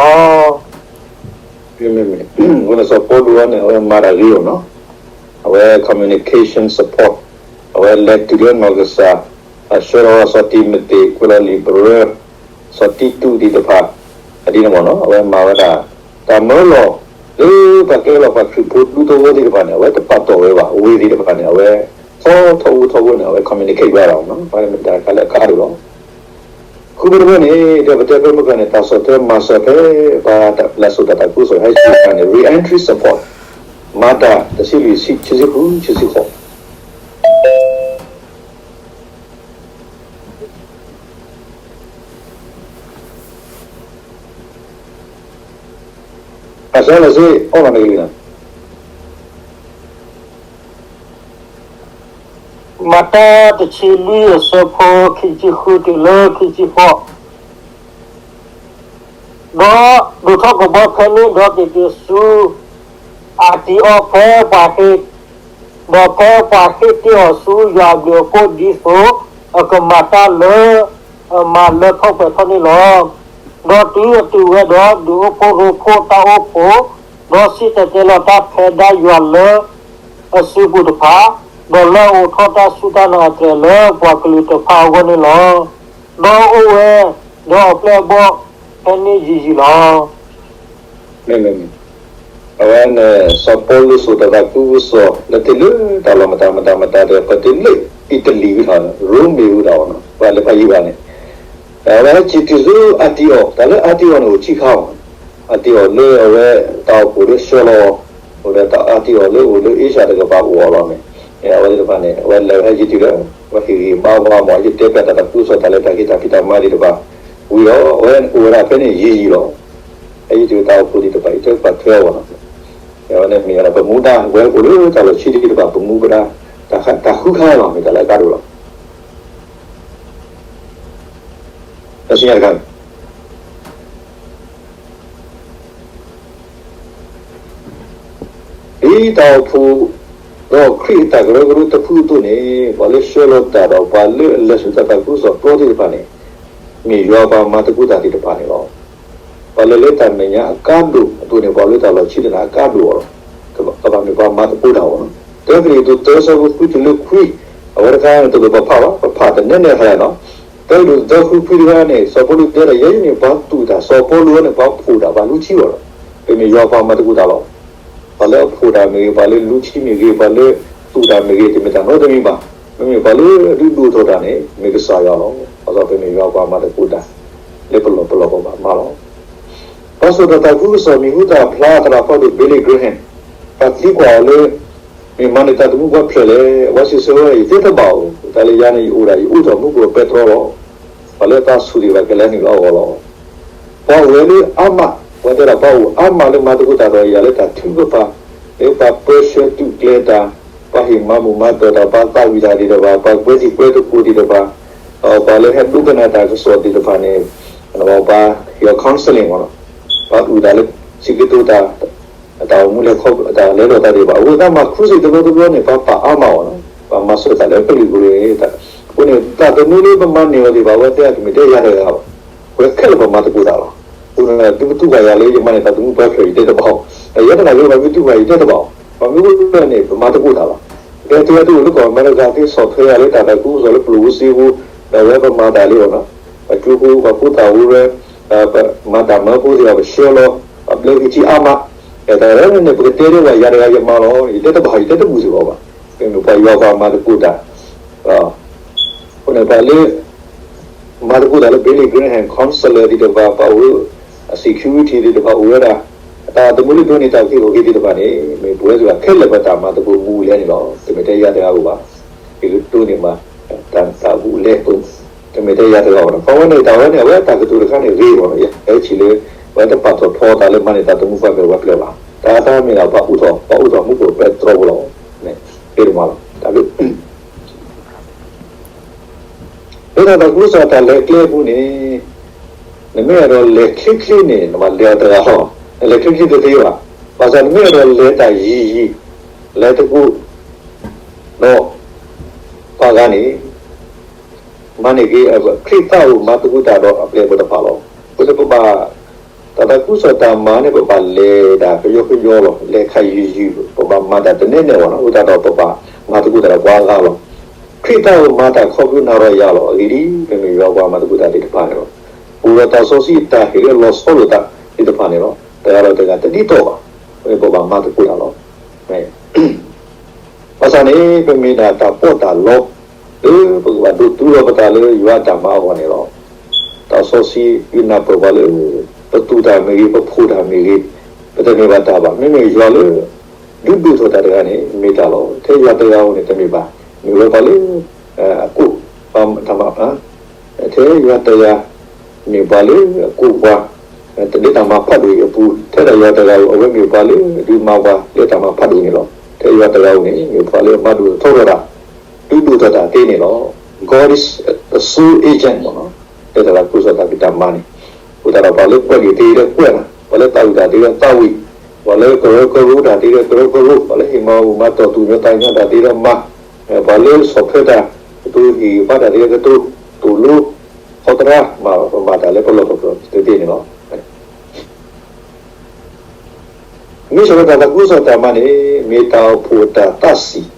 လီၤ. မ့မ့ၢ်, အဃိန့ၣ် စီၤပီလူးန့ၣ် အဝဲမၤတၢ်ဂ့ၤအီၤနီၤ, အဝဲ communication support, အဝဲလဲၤတုၤလၢနီၢ်ကစၢ်, အဆှၢလီၤစီၤတံၤမသ့း ကွဲးလီၤလံာ်ပရၢ, စီၤတံတူးသ့ၣ်တဖၣ်, အဒ်န့ၣ်မ့ၢ်နီၤ အဝဲမၤဝဲဒၣ် တၢ်မၢလီၤ လၢပှၤကျဲလီၤပှၤခရံာ်ဖိဒူသဝီသ့ၣ်တဖၣ်န့ၣ် အဝဲတပာ်တီၢ်ဝဲဘၣ်, အဝဲသ့ၣ်တဖၣ်န့ၣ် အဝဲ ထီထီဖိထီဖိန့ၣ် အဝဲ communicate ဝဲဒၣ်နီၤ, ပှၤမ့ၢ်တၢ်တခါလၢအကါဒိၣ်လီၤ. ဃုဘိတဘိန့ၣ် ဒီးပတဲဖဲမုၢ်ကီၢ်န့ၣ် တၢ်ဆီၣ်ထွဲမၤစၢၤဖဲ ပှၤလၢအစိာ်တၢ်သးခုကစီၣ်ဟဲစံးတခါန့ၣ် reentry support မၤတၢ် တဆံလွံၢ်ဆံ ခံဆံဃု ခံဆံဃိး အစၢလီၤစ့ အီၣ်မၤနဂ့ၤလီၤ. မၤတၢ် တဆံလွံၢ်အဆၢဖိ ခံဆံဃုတုၤလၢခံဆံဃိး, ဒီးဒိၣ်ထီၣ်ကဘီဖဲန့ၣ်ဒီးက့ၤက့ၤဆူ အၤတံၤအီးဖဲပှၤဟ့ၣ်, ဒီးဖဲပှၤဟ့ၣ်တ့ၢ်အီၤဆူယွၤအဘျုးအဖှိၣ်ဒ်သိး အကမၤတၢ်လၢအမၤလၢထီၣ်ပှဲၤထီၣ်န့ၣ်လီၤ. ဒီးတုၤအတုၤဝဲဒီး ဒုးအိၣ်ဖှိၣ်ရိဖှိၣ်တၢ်အိၣ်ဖှိၣ်, ဒီးစံၣ်တဲၤတဲလီၤတၢ်ဖဲဒၣ်ယွၤလၢ အစုပူၤတဖၣ်, ဒီးလၢအအိးထီၣ်တၢ်စူၢ်တၢ်နာ်အကျဲလၢပှၤကလုာ်တဖၣ်အဂီၢ်န့ၣ်လီၤ. ဒီးအိၣ်ဝဲဒီးအပျဲၢ်အဘီၣ်ဖဲန့ၣ်ယံာ်ယံာ်လီၤ. မ့မ့ၢ်, အဝဲန့ၣ် စီၤပီလူးစိာ်တၢ်သးခုကစီၣ် လၢတ့ၢ်လၢတၢ်လီၢ်မတၤမတၤမတၤဒီး ပတုၤလၢအံၣ်တလံၤဝံၤဒီး ရိမ့ၤဝံၤဒီးနီၤ ပှၤလဲၤဖးယံၤဘၣ်န့ၣ်, အဝဲဟဲစံးတုၤဆူအၣ်တံအီၣ်, တၢ်လၢအၣ်တံအီၣ်န့ၣ်အိၣ်ဆံခါအီၤ, အၣ်တံအီၣ်လၢအဝဲတၢ်အိၣ်ဖှိၣ်လၢဆှၢလီၤ, အိၣ်ဒီးတၢ်အၣ်တံအီၣ်လၢအိၣ်လၢအ့ရှၢၣ်တကပၤအိၣ်အီၤလီၤန့ၣ်, အဝဲသ့ၣ်တဖၣ်န့ၣ် အဝဲလဲၤဟဲစံးတုၤလၢ အဝဲဟ့ၣ်ဂံၢ်ဘါပှၤမ့ၢ် ယတဲပျးတၢ်သးခုကစီၣ်တၢ်လဲၤတၢ်က့ၤတၢ်ဖံးတၢ်မၤသ့ၣ်တဖၣ်ဝံၤဒီး အဝဲအိၣ်ဝဲဒၣ်ဖဲန့ၣ်ယံာ်ယံာ်လီၤ. ဟဲစံးတုၤတၢ်အိၣ်ဖှိၣ်သ့ၣ်တဖၣ် ယတဲပာ်ထွဲအဂီၢ်လီၤ. အဝဲန့ၣ်မ့ၢ်ဝဲဒၣ်ပမူဒါ ပဝဲအိၣ်လၢတၢ်လီၢ်ခံသ့ၣ်တဖၣ် ပမူပဒါ တၢ်ဃုခါလီၤ မ့ၢ်တၢ်လၢအကါဒိၣ်လီၤ. တၢ်စံၣ်ညီၣ်တခါ ဒ်တၢ်အိၣ်ဖှိၣ် ဒီးခရံာ်အတၢ်ကရၢကရိတဖုအသိးန့ၣ် ပှၤလၢဆှၢလီၤတၢ်ဒီးပှၤလၢအလဲၤဆူတၢ်သးခုကစီၣ်ပျီသ့ၣ်တဖၣ်န့ၣ် မ့ၢ်ယွၤပှၤမၤသကိးတၢ်သ့ၣ်တဖၣ်န့ၣ်လီၤ. ပှၤလၢလၢတၢ်မဲာ်ညါအကါဒိၣ်အသိးန့ၣ် ပှၤလၢတၢ်လီၢ်ခံသနာ်ကါဒိၣ်အီၤလီၤ. ကဘၣ်မ့ၢ်ပှၤမၤသကိးတၢ်အီၤလီၤ. တၢကရံၣ်သူးသၢဆၢဖိဃုတုၤလၢခွံ, အဝဲတခါန့ၣ် တလိၣ်ပဖးဘၣ်, ပဖးတနဲနဲခါလီၤနီၤ. တၢကရံၣ်သူးသၢဃုခွံတခါန့ၣ် စီၤပီလူးတဲဒၣ် ယဲယမ့ၢ်ပှၤသူၣ်တၢ်, စီၤပီလူးန့ၣ် ပှၤဖှိၣ်တၢ်, ပှၤလူထံအီၤလီၤ. ပမ့ၢ်ယွၤပှၤမၤသကိးတၢ်လီၤ. ပှၤလၢအဖှိၣ်တၢ်မ့ၢ်ဂ့ၤ, ပှၤလၢလူထံမ့ၢ်ဂ့ၤ, ပှၤလၢသူၣ်တၢ်မ့ၢ်ဂ့ၤ တမ့ၢ်တၢ်နီတမံၤဘၣ်. မ့မ့ၢ်ပှၤလၢအဒုးဒိၣ်ထီၣ်တၢ်န့ၣ် မ့ၢ်ကစၢ်ယွၤလီၤ. ဘၣ်ဆၣ်ပမ့ၢ်ယွၤပှၤမၤသကိးတၢ် လၢပလီၢ်ပလီၢ်ပဘၣ်မၤလီၤ. ပှၤစိာ်တၢ်သးခုကစီၣ်မံၤဟူသၣ်ဖျါသရၣ်ဖးဒိၣ် Billy Graham ပှၤသံကွၢ်အီၤလၢ မ့ၢ်မၤန့ၢ်တၢ်သမူပှၤဖျၢၣ်လဲၣ်, အဝဲစံးဆၢဝဲ ယတဲတဘၣ်ဧိၤ, တၢ်လၢယၤန့ၣ် ယအိၣ်ဒၣ် ယအိၣ်ထီၣ်မူခိၣ်ပဲတြီလီၤ. ပှၤလၢအသးဆူၣ်သ့ၣ်တဖၣ်ကလဲၤနုာ်လီၤအဂီၢ်လီၤ. ပှၤအိၣ်ဝဲလၢအါမး, ပှၤတဲဒၣ်ပှၤအိၣ်အါမးလၢမၤသကိးတၢ်ဒီးယၤလၢတၢ်ထုကဖၣ်, လၢပှၤပၢဆှၢသုးကျဲၤတၢ်, ပှၤဟ့ၣ်မၤဘူၣ်မၤတီၢ်တၢ်, ပှၤသးဝံၣ်တၢ်သ့ၣ်တဖၣ်, ပှၤကွဲးထံကွဲးသကိးသ့ၣ်တဖၣ်, ဒီးပှၤလၢဟဲဒိကနၣ်တၢ်ကစီၣ်သ့ၣ်တဖၣ်န့ၣ်, ပှၤဟ့ၣ်အီၤ counseling မ့ၢ်နီၤ, ပှၤအုၣ်တၢ်လၢစံးကတိၤတၢ် တၢ်အိၣ်မူလဲၤခီဖျိတၢ်လဲၤဒီးတၢ်သ့ၣ်တဖၣ်, အဃိသတးမၤ crusade တဘျီတဘျီန့ၣ် ပှၤပာ်အါမးအီၤနီၤ, ပှၤမၤစၢၤတၢ်လၢကလုာ်ကလုာ်န့ၣ်, အဃိန့ၣ် တၢ်သနူလၢပမၤန့ၢ်အီၤသ့ၣ်တဖၣ် အဝဲသ့ၣ်ကမ့ၢ်တဲယၤတဂၤဘၣ်, ပှၤခဲလၢာ်ပမၤသကိးတၢ်လီၤ. အဃိန့ၣ် သုမတူၢ်ဘၣ်ယၤလၢယမၤန့ၢ်တၢ်သမူပှၤဖျၢၣ် ယတဲတဘၣ်အီၤ, ဒီးယဲတဂၤလၢပှၤမ့ၢ်တူၢ်ဘၣ်ယၤ ယတဲတဘၣ်အီၤ, ပှၤမ့ၢ်အိၣ်လၢန့ၣ် ပမၤသကိးတၢ်လီၤ. ကဲသုဝဲသုအိၣ်လၢကီၢ်အမဲရကၤ သုဆီၣ်ထွဲယၤလၢတၢ်သးခုကစီၣ်လၢပျိၢ်ဖိစ့ဖိ, ဒီးဝဲပမၤတၢ်လံအီၤနီၤ, ပှၤကၠိဖိ ပှၤဖိသၣ်ဝံၤဝဲ ပမၤတၢ်မၢဖိသ့ၣ်တဖၣ် ပဆှၢလီၤ ပဘျၢကံထံအါမး, တၢ်လၢန့ၣ် ပကတဲလၢပှၤယၤတဂၤယမၤလီၤ, ယတဲတဘၣ် ယတဲတဘူၣ်စ့ၢ်ကီးဘၣ်, မ့မ့ၢ်ပှၤယွၤပှၤမၤသကိးတၢ်, အဃိန့ၣ်ပှၤလၢ မၤသကိးတၢ်လၢ Billy Graham counselor သ့ၣ်တဖၣ် ပှၤအိၣ် security သ့ၣ်တဖၣ်အိၣ်ဝဲဒၣ်, တၢ်သမူလၢဒိးန့ၢ်တၢ်က့ၢ်ဂီၤက့ၤသ့ၣ်တဖၣ်န့ၣ် မ့ၢ်ပဝဲသ့ၣ်တဖၣ်ခဲလၢာ်ပတၢ်မၤသကိးမူလဲၣ်န့ၣ်လီၤ. တမ့ၢ်ထဲယၤတဂၤဧိၤဘၣ်, ယကဒိးန့ၢ်ဘၣ် တၢ်မူလဲၣ်, တမ့ၢ်ထဲယၤတဂၤဧိၤဘၣ်, ခီဝဲန့ၣ် တၢ်ဝဲန့ၣ် အဝဲတၢ်ကတိၤတခါန့ၣ်ဂ့ၤဂီၢ်လီၤ, ယဟဲထံၣ်လၢ အဝဲတပာ်ထီၣ်ထီတၢ်လၢမၤန့ၢ်တၢ်သမူပှၤဖျၢၣ်ပှၤပျၢၢ်ဘၣ်, တၢ်အသးမ့ၢ်ဒၣ်ပှၤအိၣ်ထီၣ် ပှၤအိၣ်ထီၣ်မူခိၣ်ပဲတြီဖိလီၤ, တမ့ၢ်လီၤ, တၢ် လၢတၢ်သးခုကစီၣ်တၢ်လဲၤကျဲအပူၤန့ၣ်, နမ့ၢ်အဲၣ်ဒိးလဲၤချ့ချ့န့ၣ် နဘၣ်လဲၤအီၤတဂၤလီၤ, နလဲၤချ့ချ့တသ့ဘၣ်, ဘၣ်ဆၣ်နမ့ၢ်အဲၣ်ဒိးလဲၤတၢ်ယံၤယံၤ, လဲၤသကိး ဒီး ပှၤဂၤန့ၣ် မၤန့ၢ်က့ၤ ခရံာ်သးအိၣ်မၤသကိးတၢ်ဒီးအပျဲၢ်အဘီၣ်တဖၣ်လီၤ. အဃိန့ၣ်ပဘၣ် တၢ်သးခုကစီၣ်တၢ်မၤန့ၣ် ပဘၣ်လဲၤဒၣ်ကယီကယီလီၤ, လဲၤခးယံၤယံၤ, ပဘၣ်မၤတၢ်တနဲနဲဝဲလီၤ, အဃိသတးဒီးပဘၣ်မၤသကိးတၢ်ဒီးပှၤအါဂၤလီၤ. ခရံာ်သးအိၣ်မၤတၢ်ခီဖျိနၤဒီးယၤလီၤ, အဂ့ၢ်ဒ်အံၤ, ပမ့ၢ်ယွၤပှၤမၤသကိးတၢ်သ့ၣ်တဖၣ်န့ၣ်လီၤ. ပအိၣ်ဒီးသးစီဆှံအတၢ်ဟ့ၣ်လၢလီၤဆီလိာ်သးသ့ၣ်တဖၣ်န့ၣ်လီၤ. တဂၤဒီးတဂၤတဒ်သိးဘၣ်, အဃိန့ၣ်ပဘၣ်မၤသကိးတၢ်လီၤ. ဘၣ်ဆၣ်န့ၣ် ပမ့ၢ်ဒၣ်တၢ်ပီးတၢ်လီ လၢပကဘၣ်ဒိးသူလီၤပသးလၢယွၤအတၢ်မၤအဂီၢ်န့ၣ်လီၤ. တၢ်စီဆှံဒုးနၢ်ပၢၢ်ပှၤလၢ ပသူၣ်တၢ်မ့ၢ်ဂ့ၤ, ပဖှိၣ်တၢ်မ့ၢ်ဂ့ၤ, ပတန့ၢ်ဘၣ်တၢ်ဘၣ်. မ့မ့ၢ်ယွၤလၢ ဒုးဒိၣ်ထီၣ်တၢ်တဂၤန့ၣ် မ့ၢ်တၢ်လီၤ. ထဲယွၤတဂၤဧိၤန့ၣ် တမ့ၢ်ဘၣ်. မ့ၢ်ဝဲပှၤလၢ အကိး ပှၤတၢ်မၤ ထဲယွၤတဂၤ မ့ၢ်ပှၤလၢအကိးပှၤ တၢ်လၢတၢ်မၤဖးဒိၣ်အံၤအပူၤ, ထဲဒၣ်ယွၤတဂၤဧိၤ အဝဲမ့ၢ်ပှၤလၢဒုးမၤပှၤလၢတၢ်မၤဖးဒိၣ်န့ၣ်လီၤ. ထဲယွၤတဂၤဧိၤန့ၣ် မ့ၢ်ပှၤလၢအမၤဒိၣ်ထီၣ်ထီထီၣ်တၢ်, ဒုးဒိၣ်ထီၣ်တၢ်သ့န့ၣ်လီၤ. God is the sole agent မ့ၢ်နီၤ, လၢတၢ်သးခုကစီၣ်တၢ်ဖံးတၢ်မၤန့ၣ်, အဃိသတးဒီးပှၤလၢကွဲးလံာ်သ့လၢကွဲးနၤ, ပှၤလၢသးဝံၣ်တၢ်သ့လၢသးဝံၣ်, ပှၤလၢကရၢကရိတၢ်သ့လၢကရၢကရိ, ပှၤလၢဟ့ၣ်မၤဘူၣ်မၤတီၢ်သူၣ်ညီသးညီတၢ်သ့လၢမၤ ပှၤလၢဆီၣ်ထွဲတၢ်, ကတိၤဟ့ၣ်ဂံၢ်ဘါတၢ်သ့လၢကတိၤ, သိၣ်လိ, ခီသရၣ်, မၤပမၤတၢ်လၢပလီၢ်ပကျဲသ့န့ၣ်လီၤ. မ့ၢ်စ့ၢ်ကီးတၢ်သးခုကစီၣ်တၢ်မၤန့ၣ် မ့ၢ်တၢ်အိၣ်ဖှိၣ်အတၢ်သးဆံး,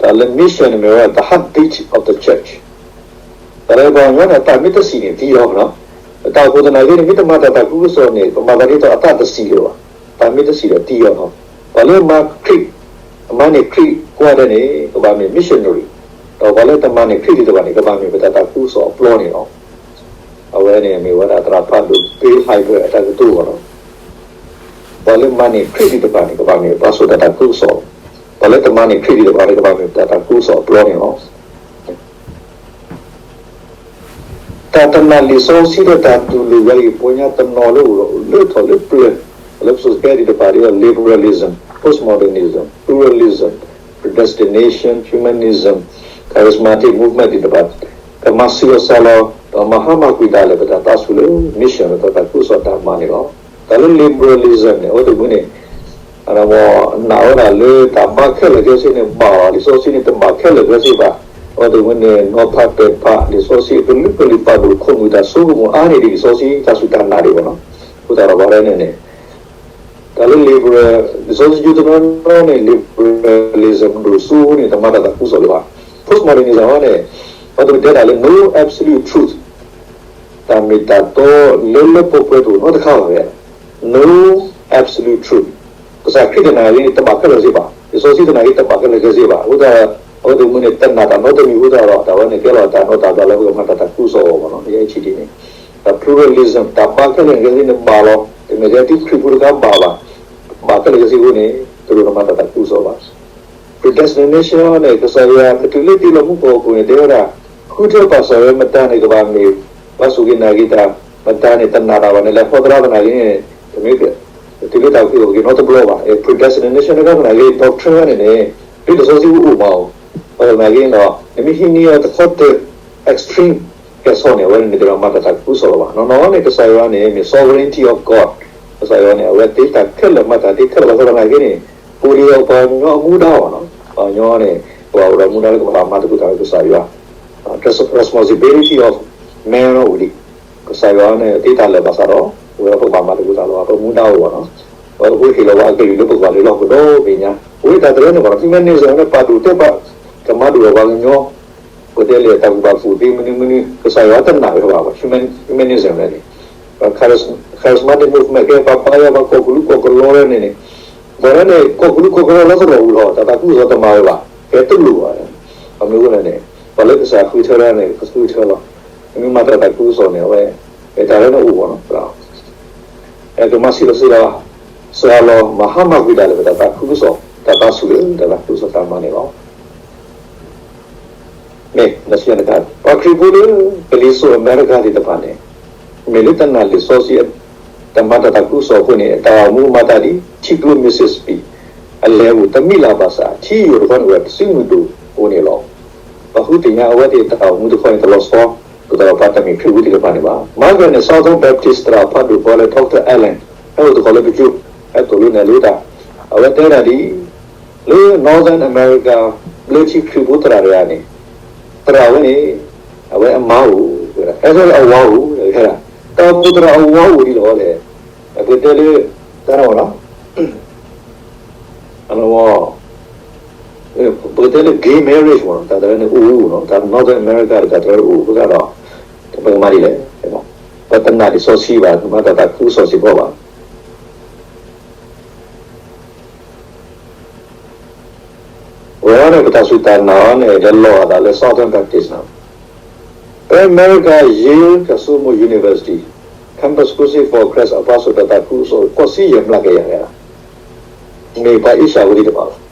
တၢ်လၢ mission န့ၣ်မ့ၢ်ဝဲ the heartbeat of the church, တၢ်လၢပှၤကညီန့ၣ် အသးမ့ၢ်တဆံးန့ၣ်သံလီၤ. တၢ်အိၣ်ဖှိၣ်သနာ်က့န့ၣ် မ့ၢ်တမၤတၢ်သးခုကစီၣ်န့ၣ် ပမၤသးဒ်သိးအသးတဆံးလၢၤဘၣ်, သးမ့ၢ်တဆံးဒီးသံလီၤ. ပှၤလၢအမၤခရံာ်, အမၤန့ၢ်ခရံာ်ကိးဂၤဒဲးန့ၣ် ကဘၣ်မ့ၢ် missionary, ဒီး ဒီးပှၤလၢတမၤန့ၢ်ခရံာ်သ့ၣ်တဖၣ်န့ၣ် ကဘၣ်မ့ၢ်ပတၢ်သးခုကစီၣ်အပျီန့ၣ်လီၤ. အဝဲန့ၣ်မ့ၢ်ဝဲဒၣ်သရၣ်ဖးဒိၣ် Bill Hybels အတၢ်ကတိၤအဂီၢ်လီၤ. ပှၤလၢမၤန့ၢ်ခရံာ်သ့ၣ်တဖၣ်န့ၣ် ကဘၣ်မ့ၢ်ပှၤစိာ်တၢ်သးခုကစီၣ်, ပှၤလၢတမၤန့ၢ်ခရံာ်သ့ၣ်တဖၣ်န့ၣ် ကဘၣ်မ့ၢ်ပတၢ်သးခုကစီၣ်အပျီန့ၣ်လီၤ. တၢ်တနာ်လံာ်စီဆှံဒီးတၢ်တူၢ်လိာ်ယွၤအံၤ ပှၤကညီတနီၤလၢအိၣ်ဒီးလၢထီၣ်လၢပျၢၤ, လၢပစိၤကဲသ့ၣ်တဖၣ်ဒီး liberalism, postmodernism, pluralism, predestination, humanism, charismatic movement သ့ၣ်တဖၣ် ကမၤဆံးလီၤစှၤလီၤ ဒီးမၤဟါမၢ်ကွံာ်ဒၣ်လဲာ် ပတၢ်သးဆူၣ်လၢ mission ဒီးတၢ်သးခုကစီၣ်တၢ်မၤန့ၣ်လီၤ. တၢ်လၢ liberalism န့ၣ် အဝဲသ့ၣ်မနုၤန့ၣ် နာ်ဝဲဒၣ်လၢတၢ်ဘါခဲလၢာ်ခဲဆ့န့ၣ်ဘၣ်လီၤ. လံာ်စီဆှံန့ၣ် တဘၣ်ခဲလၢာ်ခဲဆ့ဘၣ်. အဝဲသ့ၣ်မနုၤန့ၣ် နီၤဖးတၢၣ်ဖး လံာ်စီဆှံအကလုာ်ကလုာ် ပာ်ဒိၣ်ခိၣ်မုၣ်တၢ်ဆိကမိၣ်အါန့ၢ်ဒံးလံာ်စီဆှံတၢ်စူၢ်တၢ်နာ်ဒံးဘၣ်နီၤ. အဃိသတးဒီး ပှၤဒ်န့ၣ်န့ၣ် တၢ်လၢ liberal လံာ်စီဆှံကၠိတနီၤနီၤန့ၣ် liberalism ဒိၣ်စိန့ၣ် တမၤတၢ်သးခုကစီၣ်လၢၤဘၣ်. Postmodernism န့ၣ် အဝဲသ့ၣ်တဲဒၣ်လၢ no absolute truth, တၢ်မ့ၢ်တၢ်တီလၢလၢပှဲၤပှဲၤတအိၣ်နီတခါဘၣ်ဝဲ no absolute truth. ကစၢ်ခရံာ်တနာ်က့ တဘၣ်ခဲလၢာ်စ့ၢ်ဘၣ်, လံာ်စီဆှံတနာ်က့ တဘၣ်ခဲလၢာ်ခဲဆ့ဘၣ်. အဃိသတး အဝဲသ့ၣ်မနုၤန့ၣ် တနာ်တၢ်နီတမံၤအဃိသတးဒီး တၢ်ဝဲန့ၣ်ကဲလီၤတၢ်နီတၢ်ဘျးလၢပကမၤတၢ်သးခုကစီၣ်အဂီၢ်မ့ၢ်နီၤ. ယဲအံၤထံၣ်ဒ်န့ၣ် တၢ် pluralism တၢ်ဘါခဲလၢာ်ခဲဆ့န့ၣ်ဘၣ်လီၤ. တမ့ၢ်ထဲဒ်ခရံာ်ဖိတခါဘၣ်ဘၣ်, ဘၣ်ခဲလၢာ်ခဲဆ့အဃိန့ၣ် တလိၣ်နမၤတၢ်သးခုကစီၣ်ဘၣ်. Predestination န့ၣ် ကစၢ်ယွၤကတုၤလၢတ့လီၤမူကီၢ်ခိၣ်န့ၣ် တဲဝဲဒၣ် ဃုထၢပာ်စီၣ်ဝဲမတၤန့ၣ် ကဘၣ်မ့ၢ် ပှၤစူၢ်က့ၤနာ်က့ၤတၢ်, မတၤန့ၣ် တနာ်တၢ်ဘၣ်န့ၣ် လဲၤဖီသရၣ်သနာ်က့န့ၣ် တမ့ၢ် တုၤလၢတၢ်အုၣ်က့ၤခီၣ်က့ၤနီတဘျီဘၣ်. predestination တခါသနာ်က့ doctrine န့ၣ်န့ၣ် ဒ်လံာ်စီဆှံအိၣ်မးအိၣ်, ပှၤသနာ်က့ဒီး နမ့ၢ်ဟံးန့ၢ်အီၤတခီတၢၢ် extreme ကဲၣ်ဆိးန့ၣ် အဝဲန့ၣ် နတမၤတၢ်သးခုကစီၣ်လၢၤဘၣ်. နီၢ်နီၢ်န့ၣ် ကစၢ်ယွၤန့ၣ် မ့ၢ် sovereignty of God, ကစၢ်ယွၤန့ၣ် အဝဲသ့တၢ်ခဲလၢာ်မၤတၢ်သ့ခဲလၢာ်ဘၣ်ဆၣ်သနာ်က့န့ၣ် ပအိၣ်လၢပှၤကညီအမူဒါဘၣ်နီၤ. ပှၤကညီန့ၣ် ပဘၣ်အိၣ်ဒီးမူဒါလၢကဘၣ်မၤသကိးတၢ်လၢကစၢ်ယွၤ responsibility of man အိၣ်ဒံး, ကစၢ်ယွၤန့ၣ် သ့တၢ်လၢာ်ဘၣ်ဆၣ်ဒီး ပဝဲပကဘၣ်မၤသကိးတၢ်လၢပမူဒါအိၣ်ဘၣ်နီၤ. ပဝဲပဟ့ၣ်လီၤပှၤအကလုၢ်လၢပကဘၣ်လဲၤလီၢ်ကဒီးဘ့ၣ်ညါ, ပဝဲတၢ်တရၢန့ၣ်ဘၣ်နီၤ humanism န့ၣ် ပာ်ဒိၣ်တဲပာ် ကမၤဒိၣ်ဒီးပှၤကညီ ပတဲလၢတၢ်ကူၣ်ဘၣ်ကူၣ်သ့မနုၤမနုၤ ကစၢ်ယွၤတနာ်ဝဲဘၣ် humanism န့ၣ်, charismatic movement ကဲပှၤပာ်ယွၤပှၤကီၢ်ကလူးကီၢ်ကလီလၢန့ၣ်န့ၣ်, ပှၤလၢန့ၣ် ကီၢ်ကလူးကီၢ်ကလီလၢသရိာ်ပူၤလီၤ တၢ်သးခုကစီၣ်တမၤဝဲဘၣ် ကဲတလိၣ်ဘၣ်. အမ့ၢ်အိၣ်န့ၣ်န့ၣ် ပှၤလၢကစၢ်ဃုထၢတၢ်န့ၣ် ကဃုထၢလီၤ. မ့ၢ်မၤတၢ်သးခုကစီၣ်န့ၣ် အဝဲ တၢ်လၢန့ၣ်အိၣ်ဘၣ်နီၤ ကမၤဆံးလီၤစှၤလီၤ မၤဟါမၢ်ကွံာ်ဒၣ်လဲာ် ပတၢ်သးခုကစီၣ် တၢ်သးဆူၣ်လၢ တၢ်သးခုကစီၣ်တၢ်မၤန့ၣ်လီၤ. မ့ၢ် ပှၤခရံာ်ဖိလၢ ကလံၤစိးအမဲရကၤသ့ၣ်တဖၣ်န့ၣ် မ့ၢ်လၢတနာ်လံာ်စီဆှံ တမၤတၢ်သးခုကစီၣ်အဃိန့ၣ် တၢ်အိၣ်မူမၤတၢ်ဒ် ထံကျိ Mississippi အလဲၤအိၣ်တမံၤလၢ်ဘၣ်ဆၣ် ထံယိာ်တခီန့ၣ်ဝဲ ပစုမုၢ်ဒိၣ်အိၣ်န့ၣ်လီၤ. ပှၤဃုသ့ၣ်ညါအဝဲသ့ၣ်တၢ်အိၣ်မူတခီန့ၣ် တလီၤဆီ ဒ်သိးဒီးပှၤတမ့ၢ်ခရံာ်ဖိသ့ၣ်တဖၣ်န့ၣ်ဘၣ်. မၤကၢၢ်န့ၣ် Southern Baptist သရၣ်ဖးဒိၣ်ပှၤလၢ Doctor Allen ဟဲအိၣ်သကိးလၢပကၠိ ဟဲသိၣ်လိနဲၣ်လိတၢ် အဝဲတဲဒၣ်ဒ် လၢ Northern America ဘျၢထံခရံာ်ဖိသရၣ်တဂၤန့ၣ် သရၣ်ဝဲန့ၣ် အဝဲအမါအိၣ် ဝဲဒၣ် အဲၣ်ဒိးလၢအဝၤအိၣ် ဝဲဒၣ် တၢ်အိၣ်သရၣ်အဝၤအိၣ်ဒ်လဲၣ်လဲၣ် ပကတဲလၢ တၢ်န့ၣ်မ့ၢ်နီၤ ပကတဲလၢ gay marriage မ့ၢ်နီၤ တၢ်တရၢန့ၣ်အိၣ်နီၤ တၢ် Northern America တၢ်တရၢအိၣ် အဃိသတးဒီး ပကမၤဒ်လဲၣ် ပတနာ်လံာ်စီဆှံဘၣ် မၤတၢ်သးခုကစီၣ်စ့ၢ်ကီးဘၣ် ဝဲန့ၣ် ပတၢ်စူၢ်တၢ်နာ်အီၤန့ၣ် လဲၤလီၤအသးလၢ Southern Baptist နီၤ. ဖဲအမဲရကၤ Yale ဖၠၣ်စိမိၣ် University Campus Crusade for Christ အပှၤစိာ်တၢ်သးခုကစီၣ် ဃိးဆံယဲၢ်မျးကယၤန့ၣ် မ့ၢ်ပှၤအ့ၡၢၣ်ဖိသ့ၣ်တဖၣ်လီၤ.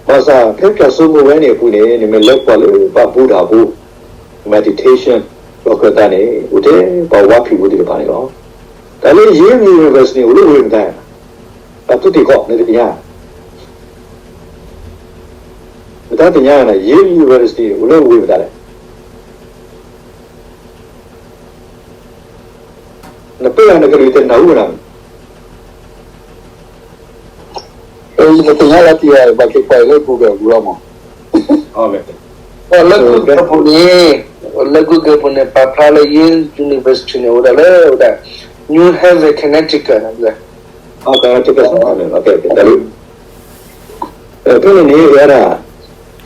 ဘၣ်ဆၣ်ဖဲဖၠၣ်စိမိၣ်ဝဲန့ၣ်အပူၤန့ၣ် နမ့ၢ်လဲၤကွၢ်လၢပှၤဘူၣ်တၢ်ဖိ meditation လီၢ်ခၢၣ်သးန့ၣ် အိၣ်ထဲပှၤဝါဖံးဖိသ့ၣ်တဖၣ်န့ၣ်လီၤ. တၢ်လၢ Yale University န့ၣ် အိၣ်လၢဝ့ၢ်မတၤ တၢ်သူးတ့ၢ်ကီၢ် နသ့ၣ်ညါ နတသ့ၣ်ညါန့ၣ် Yale University အိၣ်လၢဝ့ၢ်မတၤလဲၣ်. နပၢ်ယၤနကလုၢ်တနၢ်ဟူနၤ နသ့ၣ်ညါလီၤတံၢ်ဘၣ်က့ၤကွၢ်လၢ Google ပူၤလီၤမး. လၢ Google ပူၤန့ၣ် လၢ Google ပူၤန့ၣ် ပာ်ဖျါလၢ Yale University န့ၣ် အိၣ်ဒၣ်လၢ အိၣ်ဒၣ် New Haven Connecticut န့ၣ် ဖဲန့ၣ်န့ၣ် ဝဲဒၣ်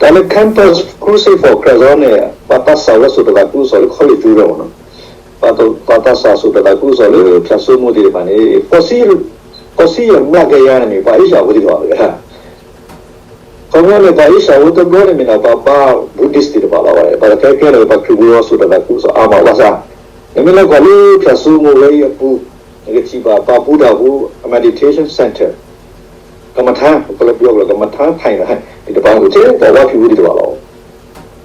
တၢ်လၢ Campus Crusade for Christ အီၤန့ၣ် ပှၤသးစၢ်ဝဲစိာ်တၢ်သးခုကစီၣ်လၢ college ကၠိဝဲမ့ၢ်နီၤ. ပှၤသးစၢ်စိာ်တၢ်သးခုကစီၣ်လၢဖၠၣ်စိမိၣ်သ့ၣ်တဖၣ်န့ၣ် ဃိးဆံယဲၢ်မျးကယၤန့ၣ်မ့ၢ် ပှၤအ့ၡၢၣ်ဖိသ့ၣ်တဖၣ်ဝဲဒၣ်. ဒီးမ့ၢ်န့ၣ် ပှၤအ့ၡၢၣ်ဖိတဘျီန့ၣ်မ့ၢ်နီၤ ပှၤဘါ Buddhist သ့ၣ်တဖၣ်လီၤ. ပှၤခဲကဲလၢပှၤခရံာ်ဖိစီၤဒၤသးခုကစီၣ်အါမးဘၣ်ဆၣ်, နမ့ၢ်လဲၤကွၢ်လၢဖၠၣ်စိမိၤဝဲအံၤအပူၤ, နကထံၣ်ဘၣ်ပှၤဘူၣ်တၢ်ဖိ meditation center, ကမထါ ကလၢပယီၤကလၢကမထါထိုင်သ့ၣ်တဖၣ် အိၣ်ထဲပှၤဝါဖံးဖိသ့ၣ်တဖၣ်လီၤ.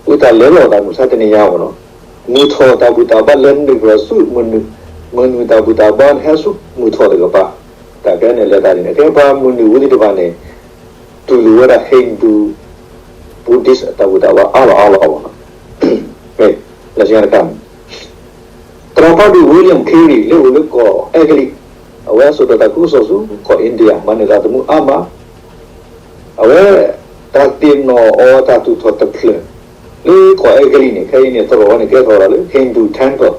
အဃိသတးလဲၤလီၤသးမုၢ်ဆါတနံၤညါမ့ၢ်နီၤ, မုၢ်ထီၣ်တၢ်ဘူၣ်တၢ်ဘါလဲၤနုာ်ကဒီးဆူမုၢ်နုာ်, မုၢ်နုာ်တၢ်ဘူၣ်တၢ်ဘါဟဲဆူမုၢ်ထီၣ်တကပၤ, တၢ်ခဲန့ၣ်လဲၤတၢ်န့ၣ် ခဲပှၤမုၢ်နုာ်ဝံၤသ့ၣ်တဖၣ်န့ၣ် တူၢ်လိာ်ဝဲဒၣ် Hindu Buddhist တၢ်ဘူၣ်တၢ်ဘါအါလီၤအါလီၤမ့ၢ်နီၤ. မ့ၢ်လၢညါတခါန့ၣ် သရၣ်ဖးဒိၣ် William Carey လၢအိၣ်လၢကီၢ်အဲကလံး, အဝဲစီၤဒၤသးခုကစီၣ်ဆူကီၢ် India မၤနၢၤတၢ်သမူအါမး, အဝဲတၢ်သ့ၣ်နီၣ်အီၤတၢ်သူၣ်ထီၣ်တဖျၢၣ် လၢကီၢ်အဲကလံးန့ၣ် ခဲအံၤန့ၣ် သရိာ်ဝဲန့ၣ် ကဲထီၣ်ဝဲဒၣ်လၢ Hindu temple,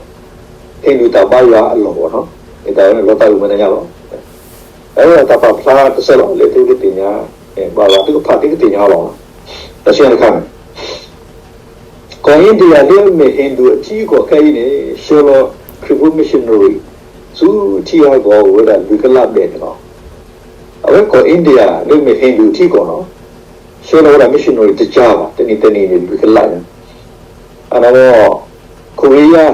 Hindu တၢ်ဘါယွၤအလီၢ်ဘၣ်နီၤ, မ့ၢ်တၢ်ဝဲန့ၣ်လီၤတၢ်ဂ့ၢ်မနုၤညါလီၤ. အဝဲတၢ်ပာ်ဖျါတဆဲးလီၤ လၢသုကသ့ၣ်ညါ, ဘၣ်ဘၣ်သုကဖး သုကသ့ၣ်ညါလီၤ. တၢ်ဆံတခါန့ၣ် ကီၢ် India လၢအမ့ၢ် Hindu အထံအကီၢ်ခဲအံၤန့ၣ် ဆှၢလီၤခရံာ်ဖိ missionary ဆူထံဂၤကီၢ်အိၣ်ဝဲဒၣ်လွံၢ်ကလးဘျဲၣ်န့ၣ်လီၤ. အဝဲကီၢ် India လၢအမ့ၢ် Hindu ထံကီၢ်နီၤ, ဆှၢလီၤဝဲဒၣ် missionary တကၢဘၣ်, တနံၤတနံၤန့ၣ် လွံၢ်ကလးန့ၣ်, အနီၢ် Korea,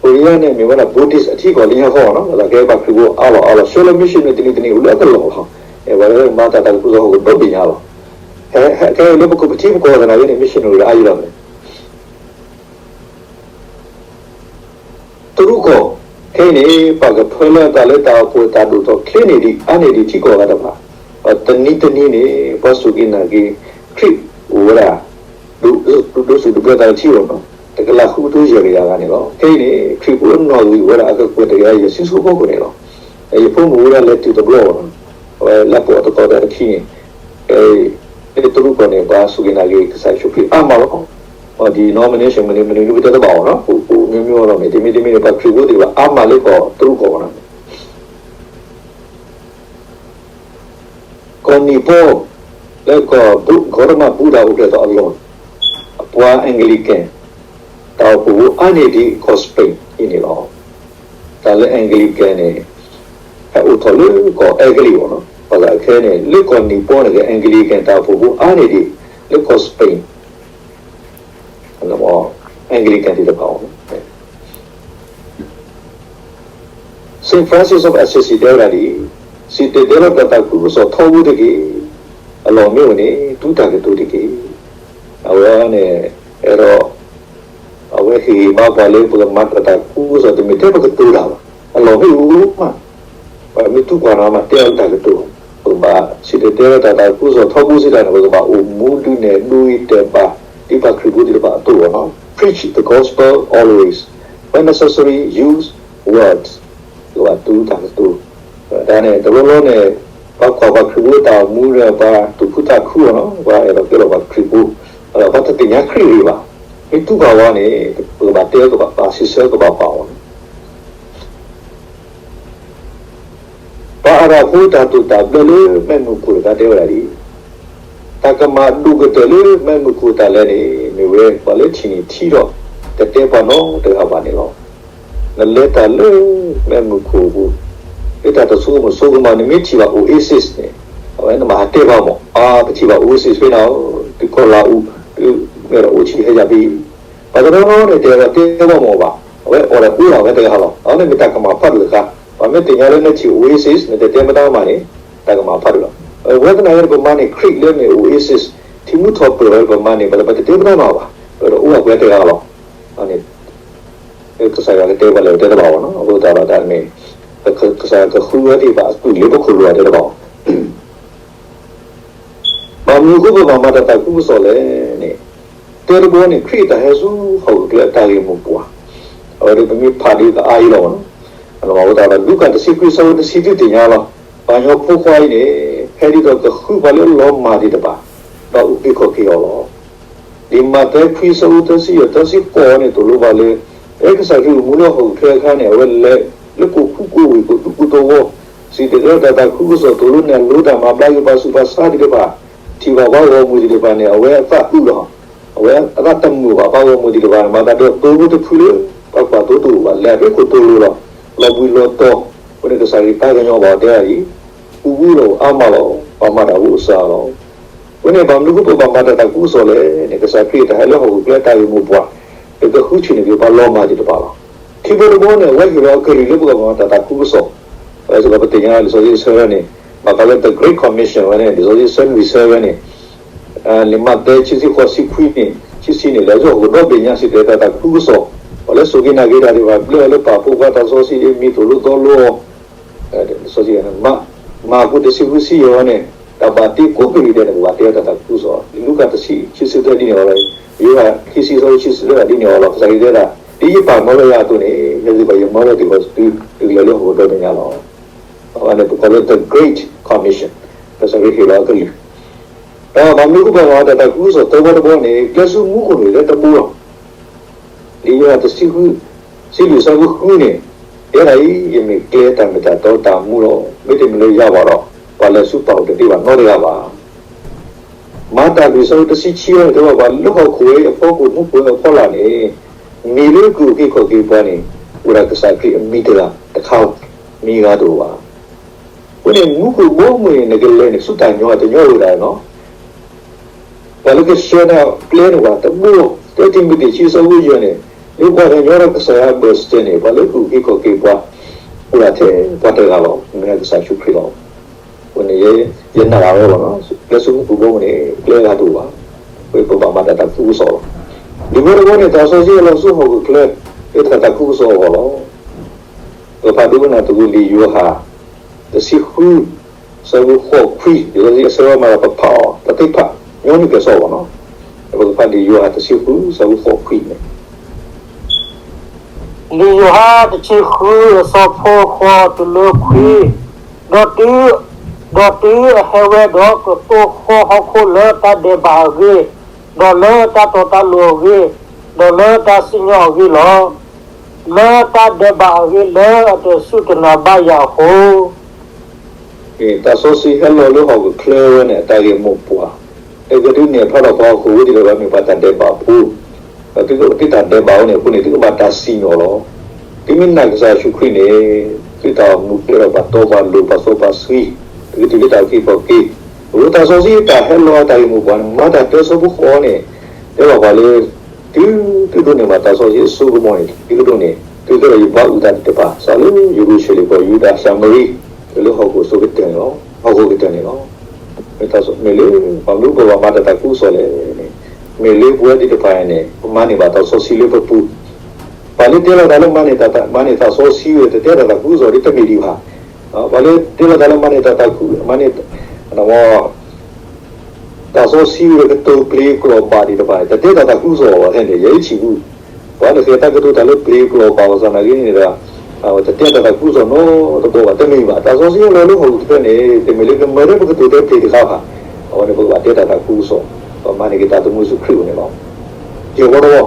Korea န့ၣ်မ့ၢ်ဝဲဒၣ် Buddhist အထံကီၢ်လၢညါဃီနီၤ, သနာ်က့ပှၤခရံာ်ဖိအါလီၤအါလီၤ, ဆှၢလီၤ missionary တနံၤတနံၤအိၣ်လၢအကလီၢ်လီၤ. ပှၤလၢမၤတၢ်သးခုကစီၣ်ဟီၣ်ကဒီးဘ့ၣ်ညါလီၤ. ဟဲ ဟဲ ခဲအံၤလၢပကပထံပကီၢ်သနာ်က့န့ၣ် missionary အါယံၤလီၤန့ၣ် တရူးကီၢ်, ခဲအံၤန့ၣ် ပှၤကဖၢလၢအသးလၢတၢ်အိၣ်ဖှိၣ်အတၢ်ဒိၣ်ထီၣ်ချ့န့ၢ်ဒံးအါန့ၢ်ဒံးထံကီၢ်ဂၤတဖၣ်, ဒီးတနံၤတနံၤန့ၣ် ပှၤစူၢ်က့ၤနာ်က့ၤခရံာ်အိၣ်ဝဲဒၣ် ဒိၣ်ဒိၣ်ဆူၣ်ဒိၣ်ဘျၢသးလၢထံအီၤနီၤ, တကလးဃုကထိယဲၢ်ကယၤဂၤန့ၣ်လီၤ. ခဲအံၤန့ၣ် ခရံာ်ဖိအနီၣ်ဂံၢ်အိၣ်ဝဲဒၣ်အကကွဲၢ်တကယၤယဲၢ်ဆံဆူဖီခိၣ်န့ၣ်လီၤ. ယဖိမုၣ်အိၣ်ဝဲဒၣ်လဲၤတုၤတဘျီဘၣ်နီၤ, အဝဲလၢပှၤတကီၢ်တၢ်တခံန့ၣ် လၢတရူးကီၢ်န့ၣ် ပှၤစူၢ်က့ၤနာ်က့ၤကစၢ်ယ့ၣ်ၡူးခရံာ်အါမးလီၤ. ဒ် denomination မနုၤမနုၤဒ်ပတဲတဘၣ်အီၤနီၤ, ပမ့ၢ်မ့ၢ်အီၤဒီးမ့ၢ်တမ့ၢ်တမ့ၢ်န့ၣ် ပှၤခရံာ်ဖိသ့ၣ်တဖၣ်အါမးလၢကီၢ်တရူးကီၢ်ဘၣ်နီၤ. ကီၢ်နံၣ်ပီ လၢကီၢ် Gautama Buddha အိၣ်ဖျဲၣ်ထီၣ်အလီၢ်, အပှၤ Anglican တၢ်အိၣ်ဖှိၣ်ဖိအါန့ၢ်ဒံးကီၢ် Spain အံၤန့ၣ်လီၤ. တၢ်လၢ Anglican န့ၣ် ဟဲအိၣ်ထီၣ်လၢကီၢ်အဲကလံးအီၤနီၤ, ပှၤဂၤခဲန့ၣ် လၢကီၢ်နံၣ်ပီန့ၣ်က့ Anglican တၢ်အိၣ်ဖှိၣ်ဖိအါန့ၢ်ဒံး လၢကီၢ် Spain, Anglican သ့ၣ်တဖၣ်အီၤ Saint Francis of Assisi တဲဝဲဒၣ်ဒ်အံၤ, စံၣ်တဲၤတဲလီၤတၢ်သးခုကစီၣ်ထီဘိတက့ၢ်. အလီၢ်မ့ၢ်အိၣ်န့ၣ် တူၢ်တၢ်ကတိၤတက့ၢ်. အဝဲန့ၣ် အဲၣ်ဒိး အဝဲဟ့ၣ်ဂံၢ်ဘါပှၤလၢပကမၤတၢ်သးခုကစီၣ် တမ့ၢ်ထဲပကတိၤတၢ်ဘၣ်, အလီၢ်မ့ၢ်အိၣ်မး, ပှၤမ့ၢ်တူၢ်ကွၢ်နီၤမး တဲအီၤတၢ်ကတိၤ, ပကဘၣ်စံၣ်တဲၤတဲလီၤတၢ်သးခုကစီၣ်ထီဘိစံးတၢ်န့ၣ် ပကဘၣ်အိၣ်မူဒုးနဲၣ်ဒိအံၤတဲာ်ဘၣ် ဒ်ပှၤခရံာ်ဖိသ့ၣ်တဖၣ်အသိးအီၤနီၤ, Preach the gospel always, when necessary use words, ပကဘၣ်တူၢ်တၢ်ကတိၤ, တၢ်န့ၣ် တဘျီဘျီန့ၣ် ပှၤကွၢ်ပှၤခရံာ်ဖိတၢ်အိၣ်မူဒီး ပှၤသူၣ်ခုသးခုအီၤနီၤ, ပှၤအဲၣ်ဒိးကဲလီၤပှၤခရံာ်ဖိ, ပှၤတသ့ၣ်ညါခရံာ်ဂ့ၤဘၣ်, မ့ၢ်တူၢ်ဘၣ်ဝဲန့ၣ် ပကဘၣ်တဲကဘၣ်ပာ် စံးဆၢကဘၣ်ပာ်အီၤနီၤ. ပှၤအၤရၣ်ဖိတၢ်တိာ်တၢ်ဘျၢလၢမဲးမုၢ်ခိၣ်တခါတဲဝဲဒၣ်ဒ်အံၤ, တၢ်ကမၣ်ဒိၣ်ကတၢၢ်လၢမဲးမုၢ်ခိၣ်တၢ်လဲၤန့ၣ် မ့ၢ်ဝဲပှၤလၢထံၣ်န့ၢ်ထံဒီး တတဲပှၤနီတဂၤဘၣ်န့ၣ်လီၤ. နလဲၤတၢ်လၢမဲးမုၢ်ခိၣ်အပူၤ, လၢတၢ်တဆိကမိၣ်ဆိကမး နမ့ၢ်ထံၣ်ဘၣ် Oasis န့ၣ်, အဝဲနဘၣ်ဟးတဲဘၣ်မး, အါ ပထံၣ်ဘၣ် Oasis ဖဲန့ၣ်, သုကီၢ်လၤအူ, သုမဲာ်ဒီးအိၣ်ထံဟဲယၤဖဲအံၤ, ပှၤတနီၤနီၤန့ၣ် တအဲၣ်ဒိးတဲဘၣ်မးဘၣ်, အဝဲအိၣ်ဒီးအိၣ်ဒၣ်ဝဲတဂၤလီၤ. အဝဲန့ၣ်မ့ၢ်တၢ်ကမၣ်ဖးဒိၣ်တခါ, ပှၤမ့ၢ်သ့ၣ်ညါလၢနထံၣ် Oasis နတတဲမတၤမးန့ၣ်, တၢ်ကမၣ်ဖးဒိၣ်လီၤ. အဝဲသနာ်က့န့ၣ် ပမၤန့ၢ်ခရံာ်လၢမ့ၢ် Oasis ထံမူထီၣ်ပၢၢ်လီၤ ပမၤန့ၢ် ပှၤတတဲမတၤမးဘၣ်, ပှၤတအိၣ်ဘၣ်ပှဲၤတဂၤလီၤ. အန့ၣ် ကစၢ်ယွၤကတဲပှၤလဲၣ် တဲတဘၣ်ဘၣ်နီၤ, အဃိသတးဒီးတၢ်မ့ၢ် ကစၢ်ယွၤကဃုဝဲသ့ၣ်တဖၣ်အသွံၣ်လၢပခိၣ်လိၤအတဲတဘၣ်ဘၣ်. ဘၣ်မနုၤအဃိပဘၣ်မၤတၢ်သးခုကစီၣ်လဲၣ်န့ၣ်, တဲတဘျီန့ၣ် ခရံာ်တၢ်ဟဲဆူဟီၣ်ခိၣ်ချၢအတၢ်ဂ့ၢ်မိၢ်ပှၢ်, အဝဲဒၣ်ပမ့ၢ်ဖးဒ်ကအါအံၤလီၤ. အလီၢ်မၤဝဲတၢ်ဒီး လူၤကၣ်တဆံခွံအဆၢဖိတဆံ သုသ့ၣ်ညါလီၤ. ပှၤကညီဖိခွါအံၤန့ၣ် ဟဲဒ်သိးကဃုပှၤလၢအလီၤမၢ်သ့ၣ်တဖၣ်, ဒီးအုၣ်က့ၤခီၣ်က့ၤအီၤလီၤ. ဒ်မးသဲခွံအဆၢဖိသၢဆံယဲၢ် သၢဆံဃိးန့ၣ် သိၣ်လိပှၤလၢ ဖဲကစၢ်ခရံာ်အိၣ်မူလၢဟီၣ်ခိၣ်ချၢအခါန့ၣ် အဝဲလဲၤလၢကိၣ်ဖူကိၣ်ဝ့ၢ် ကိၣ်ဒူကိၣ်သဝီ, စံၣ်တဲၤတဲလီၤတၢ်သးခုကစီၣ် သိၣ်လိနဲၣ်လိတၢ်မၤဘျါက့ၤပှၤဆူးပှၤဆါသ့ၣ်တဖၣ်, ထံၣ်ဘၣ်ပှၤဂီၢ်မုၢ်သ့ၣ်တဖၣ်န့ၣ် အဝဲအသးအုးလီၤ. အဝဲအသးတမုာ်ဘၣ် ပှၤဂီၢ်မုၢ်သ့ၣ်တဖၣ်န့ၣ် မၤသးဒီးသိဖိတဖုလၢ ပှၤကွၢ်သိတအိၣ်ဘၣ် လဲၤဖဲခိၣ်သိလိၤလီၤ. လီၤဘှံးလီၤတီၤ, အဃိန့ၣ်ကစၢ်ခရံာ်သးကညီၤဘၣ်အီၤတဲဒ်အံၤ, အူဝံလီၤအါမးလီၤ, ပှၤမၤတၢ်ဖိအစှၤလီၤ. ဝဲ အဃိန့ၣ် ဘၣ်မနုၤဃိပဘၣ်မၤတၢ်သးခုကစီၣ်လဲၣ်န့ၣ် ကစၢ်ခရံာ်တၢ်ဟဲလၢဟီၣ်ခိၣ်ချၢတၢ်ဂ့ၢ်မိၢ်ပှၢ် တကဃုထံၣ်န့ၢ်က့ၤပှၤလီၤမၢ်သ့ၣ်တဖၣ်လီၤ. ခံဘိတဘိန့ၣ် အဝဲဟ့ၣ်လီၤအကလုၢ်လၢပကဘၣ်မၤတၢ်သးခုကစီၣ်, အဝဲစ့ၢ်ကီးပသ့ၣ်ညါလံာ်စီဆှံအဆၢန့ၣ် ဘၣ်ဃးလၢ The Great Commission ဝဲန့ၣ် လံာ်စီဆှံအဆၢနွံဆၢဝဲန့ၣ် လံာ်မးသဲ ခံဆံဃိး ဆံခွံန့ၣ် ဆံဆံန့ၣ် လဲၤဆူဟီၣ်ခိၣ်ဒီဘ့ၣ်ညါစံၣ်တဲၤတဲတၢ်သးခုကစီၣ်, ပှၤလၢအစူၢ်က့ၤနာ်က့ၤတၢ်သ့ၣ်တဖၣ် ပျဲအီၤလၢပာ်ဖှိၣ်ပှၤ တၢ်စီဆှံအမံၤသိၣ်လိသီလိအီၤ စီဆှံ မးကူး တဆံဃု ဆံယဲၢ်န့ၣ် တၢ်ဘၣ်တ့ကိးကလုာ်ဒဲးန့ၣ် ပဘၣ်တဲအီၤတၢ်သးခုကစီၣ်, လူၤကၣ် တဆံ ခံဆံသၢ ဒ်န့ၣ်အီၤလီၤ, ယိၤဟၣ် ခံဆံ အဆၢဖိ ခံဆံသၢ ဒ်န့ၣ်အီၤလီၤ. ကစၢ်ခရံာ်တဲဒၣ် ဒ်ယပၢ်မၢဝဲယၤအသိးန့ၣ် ယသုးကလၢၤလၢဟီၣ်ခိၣ်ဒီဘ့ၣ်ညါလီၤ. အဝဲန့ၣ်ပကိးလၢ The Great Commission, ကစၢ်ခရံာ်ဟ့ၣ်လီၤအကလုၢ် ဒီးဘၣ်မနုၤဃိပဘၣ်မၤတၢ်သးခုကစီၣ် သၢဘိတဘိန့ၣ် ကျဲးစူးမူခိၣ်န့ၣ်လၢတဘိလီၤ. လံာ်ယိၤဟၣ် တဆံဃု ဆံလွံၢ် အဆၢဖိဃုန့ၣ် တဲဒၣ်အံၤ ယမ့ၢ်ကျဲ တၢ်မ့ၢ်တၢ်တီ တၢ်မူလီၤ. မ့တမ့ၢ်လၢယၤဘၣ်ဒီး ပှၤလဲၤဆူပၢ်အိၣ်တသ့ဘၣ်နီတဂၤဘၣ်. မၤတၢ်လွံၢ် အဆၢဖိတဆံခံန့ၣ် တဲဘၣ်ပှၤလၢဟီၣ်ခိၣ်ဝဲအဖီခိၣ် မူခိၣ်ဝဲအဖီလာ်န့ၣ် မ့ၢ်လၢကအိၣ်က့ၤခီၣ်က့ၤပှၤန့ၣ် အိၣ်ဒၣ်ကစၢ်ခရံာ်အမံၤတဂၤတခါလီၤ. မ့ၢ်ဂၤတအိၣ်ဘၣ်. အဃိန့ၣ် မူခိၣ်ဘီမုၢ်န့ၣ် နကလဲၤန့ၣ် ဆူတၢ်ညီတညီအိၣ်ဒၣ်နီၤ ပှၤလၢကဆှၢနၤကျဲန့ၣ် ပှၤတဘိလီၤ. တၢ တံၤမသ့း ခံ အဆၢဖိယဲၢ်န့ၣ် လၢပှၤကညီဒီးကစၢ်ယွၤအဘၢၣ်စၢၤန့ၣ် ပှၤလၢကအိၣ်က့ၤခီၣ်က့ၤပှၤ အိၣ်ဒၣ်ထဲပှၤတဂၤလီၤ. မ့ၢ်ဒၣ်ကစၢ်ယ့ၣ်ၡူးခရံာ်လီၤ. အဃိန့ၣ် ယနာ်လၢအဝဲလီၤ. ကျဲးစူးမူခိၣ်ဘီမုၢ်န့ၣ် ကျဲဂၤတအိၣ်ဘၣ်. ပဘၣ်မၤတၢ်သးခုကစီၣ်လီၤ. ဒ်န့ၣ်အသိးန့ၣ် သးစီဆှံဟဲလီၤဆူဟီၣ်ခိၣ်ချၢ လၢတၢ်သးခုကစီၣ်အဂီၢ်လီၤ. ပကဖးဒိကနၣ်သကိး လံာ်ယိၤဟၣ် တဆံဃု အဆၢဖိဃိးခွံ, လံာ်စီဆှံအဆၢမၤလၢပဖးအီၤ ပသ့ဖး ညီနုၢ်ကဲၤဆိအီၤနီၤ. ပကဖးလံာ်ယိၤဟၣ် တဆံဃု အဆၢဖိဃိးခွံန့ၣ် လံာ်ယိၤဟၣ် တဆံဃု အဆၢဖိဃိးတုၤလၢခွံ, ဒီးတုၤ, ဒီးတုၤအဟဲဝဲဒီးကသိၣ်ဃီဟီၣ်ခိၣ်လၢတၢ်ဒဲးဘးအဂ့ၢ်, ဒီးလၢတၢ်တီတၢ်လိၤအဂ့ၢ်, ဒီးလၢတၢ်စံၣ်ညီၣ်အဂ့ၢ်လီၤ. လၢတၢ်ဒဲးဘးအဂ့ၢ်လၢအတစူၢ်တနာ်ဘၣ်ယၤအဃိ တၢ်စီဆှံဟဲလီၤလၢဟီၣ်ခိၣ်ချၢဝဲန့ၣ် အတၢ်ဂ့ၢ်မိၢ်ပှၢ်, အကဒုးနဲၣ်ဖျါထီၣ်ပှၤဟီၣ်ခိၣ်ဖိသ့ၣ်တဖၣ်မ့ၢ်ပှၤတၢ်ဒဲးဘးဖိ, ဒီးသုကတ့တၢ်ဒဲးဘးအဃိန့ၣ် သုကဘၣ်တၢ်စံၣ်ညီၣ်လီၤ. သုမ့ၢ်နာ်ကစၢ်ယ့ၣ်ၡူးခရံာ်န့ၣ် သုတၢ်အိၣ်မူကဲထီၣ်ပှၤတီပှၤလိၤ ပှၤစီပှၤဆှံ, သုကတုၤလၢတၢ်အုၣ်က့ၤခီၣ်က့ၤ, အဃိသးစီဆှံတၢ်ဟဲလီၤအတၢ်ဂ့ၢ်မိၢ်ပှၢ်န့ၣ် မၤတၢ်တဲဆၢဖိဃိးန့ၣ် တဲဘၣ်ပှၤလၢ တုၤသုဒိးန့ၢ်ဘၣ်သးစီဆှံအစိကမီၤန့ၣ် သုကဒိးန့ၢ် သုကဲထီၣ်ယပှၤအုၣ်သးသ့ၣ်တဖၣ် စးလၢယရူၤၡလ့ၣ် ကီၢ်ယူဒၤ ၡၤမရံ လၢဟီၣ်ခိၣ်အစိၤကတၢၢ်န့ၣ်လီၤ. ဟီၣ်ခိၣ်ကတၢၢ်န့ၣ်လီၤ. မ့ၢ်လၢ ဘၣ်မနုၤပဘၣ်မၤတၢ်သးခုကစီၣ်လဲၣ်န့ၣ် မ့ၢ်လၢပဝဲသ့ၣ်တဖၣ်န့ၣ် ပမၤန့ၢ်ဘၣ်သးစီဆှံလၢပပူၤ, ပှၤလၢတဲလီၤတၢ်လၢမၤန့ၢ်သးစီဆှံဝဲ တတဲတၢ်သးခုကစီၣ်ဒ်တမ့ၢ်ဒံးဘၣ်. ပှၤလၢတဲလီၤတၢ်လၢမၤန့ၢ်တၢ်သးခု မၤန့ၢ် သးစီဆှံဝဲကတိၤပျ့ၤကျိာ်ဘၣ်သ့ၣ်တဖၣ်န့ၣ် တတဲတၢ်သးခုကစီၣ်ဘၣ်ထဲန့ၣ် ယဲအံၤထံၣ်ဘူး, ပှၤန့ၣ်ဃဲတၢ်ကတိၤတၢ်လၢပျ့ၤကျိာ်ဘၣ်ဘၣ်ဆၣ်နာ်က့န့ၣ်ဒီး တတဲတၢ်သးခုကစီၣ်နီတဘျီဘၣ် တမ့ၢ်ဘၣ်. သးစီဆှံဟဲလီၤလၢဟီၣ်ခိၣ်ချၢန့ၣ် တမ့ၢ်လၢကမၤလၢပကတိၤတဲပျ့ၤတခါဘၣ်. အဝဲန့ၣ် ပကဘၣ်တဲတၢ်သးခုကစီၣ်, ပမၤန့ၢ်က့ၤတၢ်သမူဆူခရံာ်အအိၣ်န့ၣ်လီၤ. ယဲၢ်ဘီတဘီ